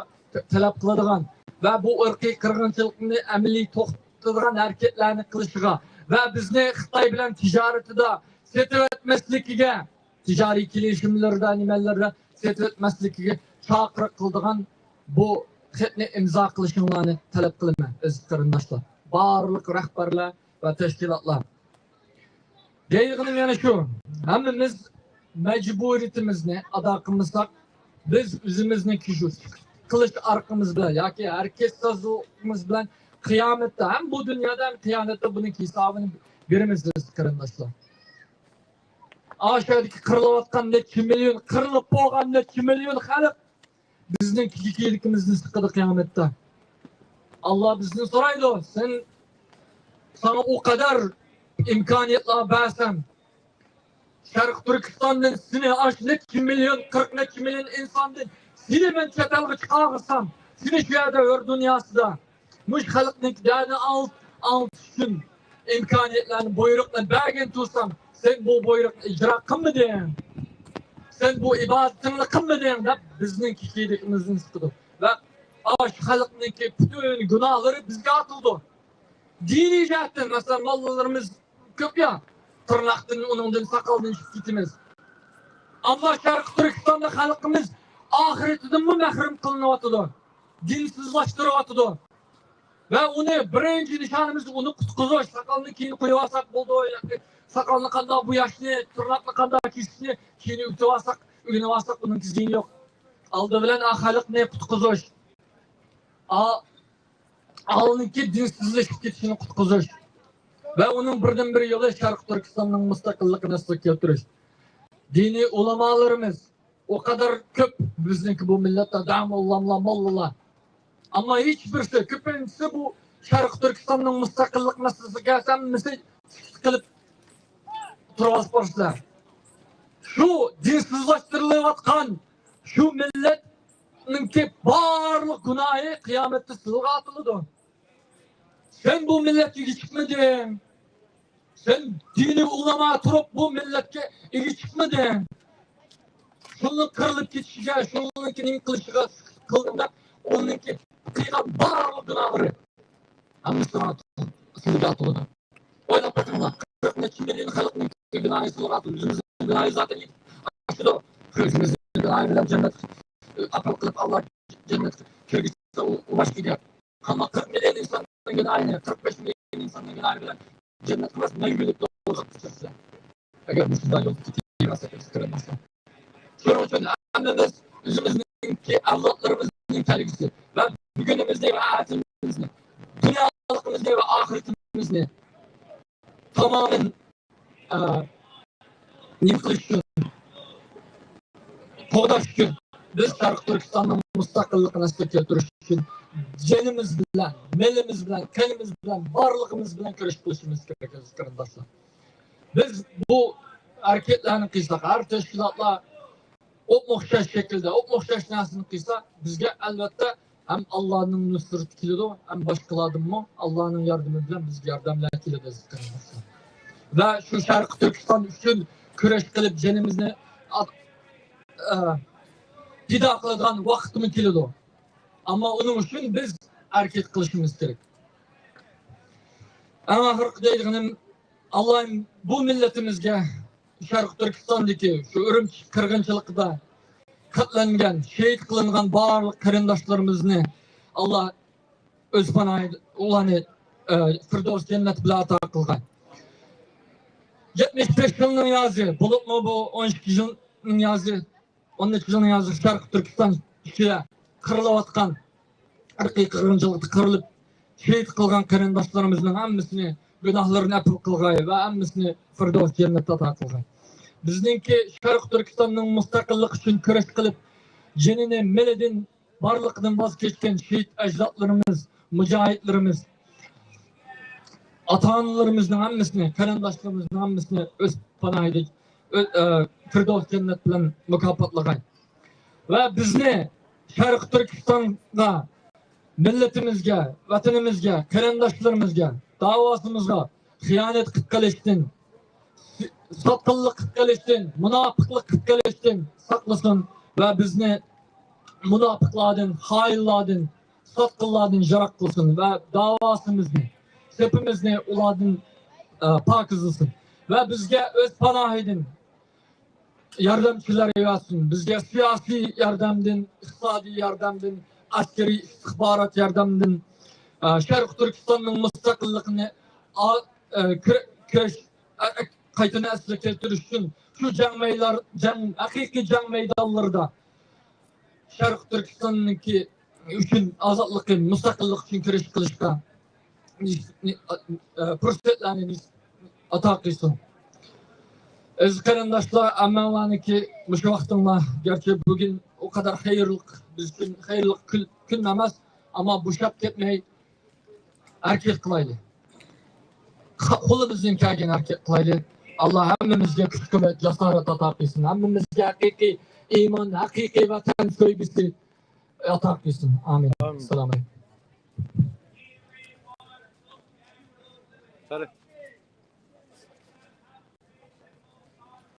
تەلەپ قىلىدىغان ۋە بۇ ئىرقىي قىرغىنچىلىقنى ئەمەلىي توختىتىدىغان ھەرىكەتلەرنى قىلىشىغا ۋە بىزنى خىتاي بىلەن تىجارىتىدا سېتىۋەتمەسلىكىگە، تىجارىي كېلىشىملىرىدە، نېمىلەردە سېتىۋەتمەسلىكىگە چاقىرىق قىلىدىغان بۇ خەتنى ئىمزا قىلىشىڭلارنى تەلەپ قىلىمەن، ئەزىز قېرىنداشلار. بارلىق رەھبەرلەر ۋە تەشكىلاتلار. دەيدىغىنىم يەنە شۇ، ھەممىمىز مەجبۇرىيىتىمىزنى ئادا قىلمىساق، بىز ئۆزىمىزنىڭكى شۇ سۈكۈت قىلىش ئارقىمىز بىلەن ياكى ھەرىكەتسىزلىكىمىز بىلەن قىيامەتتە، ھەم بۇ دۇنيادا، ھەم قىيامەتتە بۇنىڭكى ھېسابىنى بېرىمىز، ئەزىز قېرىنداشلار. ئاشۇ يەردىكى قىرىلىۋاتقان نەچچە مىليون، قىرىلىپ بولغان نەچچە مىليون خەلق بىزنىڭ كېكىلىكىمىزنى سىقىدۇ قىيامەتتە. ئاللا بىزدىن سورايدۇ، سەن، ساڭا ئۇ قەدەر ئىمكانىيەتلەر بەرسەم، شەرقىي تۈركىستاندىن سېنى ئاشۇ نەچچە مىليون، قىرىق نەچچە مىليون ئىنساندىن سېنى مەن چەت ئەلگە چىقارغۇزسام، سېنى شۇ يەردە ھۆر دۇنياسىدا مۇشۇ خەلقنىڭكى دەردىنى ئاڭلىتىش ئۈچۈن ئىمكانىيەتلەرنى، بۇيرۇقنى بەرگەن تۇرسام، سەن بۇ بۇيرۇقنى ئىجرا قىلمىدىڭ، سەن بۇ ئىبادىتىڭنى قىلمىدىڭ دەپ بىزنىڭ كېكىلىكىمىزنى سىقىدۇ. ۋە ئاشۇ خەلقنىڭكى پۈتۈن گۇناھلىرى بىزگە ئاتىلىدۇ. دىنىي جەھەتتىن، مەسىلەن، موللىلىرىمىز كۆپ يا، تىرناقتىن، ئۇنىڭدىن ساقالدىن چۈشۈپ كېتىمىز. ئەمما شەرقىي تۈركىستاندا خەلقىمىز ئاخىرىتىدىنمۇ مەھرۇم قىلىنىۋاتىدۇ، دىنسىزلاشتۇرۇۋاتىدۇ. ۋە ئۇنى بىرىنچى نىشانىمىز ئۇنى قۇتقۇزۇش. ساقالنى كېيىن قويۇۋالساق بولىدۇ، ياكى ساقالنى قانداق بوياشنى، تىرناقنى قانداق كېسىشنى كېيىن ئۆگىتىۋالساق، ئۆگىنىۋالساق ئۇنىڭكى زىيىنى يوق. ئالدى بىلەن ئا خەلقنى قۇتقۇزۇش. ئا-، ئالنىڭكى دىنسىزلىشىپ كېتىشىنى قۇتقۇزۇش. ۋە ئۇنىڭ بىردىنبىر يولى شەرقىي تۈركىستاننىڭ مۇستەقىللىقىنى ئەسلىگە كەلتۈرۈش. دىنىي ئۇلامالىرىمىز ئۇ قەدەر كۆپ بىزنىڭكى بۇ مىللەتتە، داموللاملار، موللىلار. ئەمما ھېچ بىرسى، كۆپىنچىسى بۇ شەرقىي تۈركىستاننىڭ مۇستەقىللىق مەسىلىسىگە كەلسە، ھەممىسى سۈكۈت قىلىپ تۇرۇۋالسا بولىسىلەر. شۇ دىنسىزلاشتۇرۇلۇۋاتقان شۇ مىللەتنىڭكى بارلىق گۇناھى قىيامەتتە سىلىغا ئاتىلىدۇ. سەن بۇ مىللەتكە ئىگە چىقمىدىڭ. سەن دىنىي ئۇلىما تۇرۇپ بۇ مىللەتكە ئىگە چىقمىدىڭ. شۇنىڭ قىرىلىپ كېتىشىگە، شۇنىڭ نېمە قىلىشىغا قىلدىڭ دەپ، ئۇنىڭكى قىلغان بارلىق گۇناھلىرى ھەممىسى سىلىگە ئاتىلىدۇ. ئويلاپ بېقىڭلار، قىرىق نەچچە مىليون خەلقنىڭ گۇناھى سىلىغا ئاتىلىدۇ، ئۆزىمىزنىڭ گۇناھى زاتەن ئاشىدۇ. ئۆزىمىزنىڭ گۇناھى بىلەن جەننەت ئاپىرىپ قىلىپ، ئاللا جەننەتكە كىرگۈزسە ئۇ، ئۇ باشقا گەپ. ئەمما قىرىق مىليون ئىنساننىڭ گۇناھىنى، قىرىق بەش مىليون ئىنساننىڭ گۇناھى بىلەن جەننەتكە بارسا مەڭگۈلۈك دوزاخقا چۈشىسىلەر. ئەگەر مۇشۇنداق يولدا كېتىۋەرسەك، ئەزىز قېرىنداشلار. شۇنىڭ ئۈچۈن ھەممىمىز ئۆزىمىزنىڭكى ئەۋلادلىرىمىزنىڭ كەلگۈسى ۋە بۈگۈنىمىزنى ۋە ئەتىمىزنى، دۇنيالىقىمىزنى ۋە ئاخىرىتىمىزنى تامامەن ئە، نېمە قىلىش ئۈچۈن، قوغداش ئۈچۈن بىز شەرقىي تۈركىستاننىڭ مۇستەقىللىقىنى ئەسلىگە كەلتۈرۈش ئۈچۈن جېنىمىز بىلەن، مېلىمىز بىلەن، قېنىمىز بىلەن، بارلىقىمىز بىلەن كۈرەش قىلىشىمىز كېرەك، ئەزىز قېرىنداشلار. بىز بۇ ھەرىكەتلەرنى قىلساق، ھەر تەشكىلاتلار ئوپمۇئوخشاش شەكىلدە، ئوپمۇئوخشاش نەرسىنى قىلسا، بىزگە ئەلۋەتتە ھەم ئاللانىڭ نۇسرىتى كېلىدۇ، ھەم باشقىلاردىنمۇ ئاللانىڭ ياردىمى بىلەن بىزگە ياردەملەر كېلىدۇ، ئەزىز قېرىنداشلار. ۋە شۇ شەرقىي تۈركىستان ئۈچۈن كۈرەش قىلىپ، جېنىمىزنى ئات-، ئە، پىدا قىلىدىغان ۋاقىتمۇ كېلىدۇ. ئەمما ئۇنىڭ ئۈچۈن بىز ھەرىكەت قىلىشىمىز كېرەك. ئەڭ ئاخىرقى دەيدىغىنىم، ئاللايىم بۇ مىللىتىمىزگە، شەرقىي تۈركىستاندىكى شۇ ئۈرۈمچى قىرغىنچىلىقىدا قەتلەنگەن، شېھىت قىلىنغان بارلىق قېرىنداشلىرىمىزنى ئاللا ئۆز پاناھىدا ئۇلارنى، ئە، فىردەۋس جەننەت بىلەن ئاتا قىلغاي. يەتمىش بەش يىلنىڭ يازى، بولۇپمۇ بۇ ئون ئىككى يىلنىڭ يازى، ئون نەچچە يىلنىڭ يازى شەرقىي تۈركىستان ئىچىدە قىرىلىۋاتقان، ئىرقىي قىرغىنچىلىقتا قىرىلىپ، شېھىت قىلغان قېرىنداشلىرىمىزنىڭ ھەممىسىنى گۇناھلىرىنى ئەپۇ قىلغاي ۋە ھەممىسىنى فىردەۋس جەننەتتە ئاتا قىلغاي. بىزنىڭكى شەرقىي تۈركىستاننىڭ مۇستەقىللىقى ئۈچۈن كۈرەش قىلىپ، جېنىنى، مېلىدىن، بارلىقىدىن ۋاز كەچكەن شېھىت ئەجدادلىرىمىز، مۇجاھىدلىرىمىز، ئاتا-ئانىلىرىمىزنىڭ ھەممىسىنى، قېرىنداشلىرىمىزنىڭ ھەممىسىنى ئۆز پاناھىدا، ئۆ-، ئە، فىردەۋس جەننەت بىلەن مۇكاپاتلىغاي. ۋە بىزنى شەرقىي تۈركىستانغا، مىللىتىمىزگە، ۋەتىنىمىزگە، قېرىنداشلىرىمىزغا، داۋاسىمىزغا خىيانەت قىلىپ قېلىشتىن، ساتقىنلىق قىلىپ قېلىشتىن، مۇناپىقلىق قىلىپ قېلىشتىن ساقلىسۇن ۋە بىزنى مۇناپىقلاردىن، خائىنلاردىن، ساتقىنلاردىن يىراق قىلسۇن ۋە داۋاسىمىزنى، سېپىمىزنى ئۇلاردىن، ئە، پاكىزلىسۇن ۋە بىزگە ئۆز پاناھىدىن ياردەمچىلەر ياراتسۇن. بىزگە سىياسىي ياردەمدىن، ئىقتىسادىي ياردەمدىن، ئەسكىرىي ئىستىخبارات ياردەمدىن، ئە، شەرقىي تۈركىستاننىڭ مۇستەقىللىقىنى ئا-، ئە، كۈرە-، كۈرەش، ئە، ئە، قايتىدىن ئەسلىگە كەلتۈرۈش ئۈچۈن شۇ جەڭ مەيدان-، جەڭ، ھەقىقىي جەڭ مەيدانلىرىدا شەرقىي تۈركىستاننىڭكى ئۈچۈن، ئازادلىقى، مۇستەقىللىق ئۈچۈن كۈرەش قىلىشقا نىش-، نى-، ئا-، ئە، پۇرسەتلەرنى نىش-، ئاتا قىلسۇن. ئەزىز قېرىنداشلار، ھەممىڭلارنىڭكى مۇشۇ ۋاقتىڭلار، گەرچە بۈگۈن ئۇ قەدەر خەيرلىك، بىز ئۈچۈن خەيرلىك كۈن، كۈن ئەمەس، ئەمما بوشاپ كەتمەي، ھەرىكەت قىلايلى. قا-، قولىمىزدىن كەلگەن ھەرىكەت قىلايلى. ئاللا ھەممىمىزگە كۈچ-قۇۋۋەت، جاسارەت ئاتا قىلسۇن. ھەممىمىزگە ھەقىقىي ئىمان، ھەقىقىي ۋەتەن سۆيگۈسى ئاتا قىلسۇن. ئامىن. ئامىن. ئەسسالامۇ ئەلەيكۇم. سالام.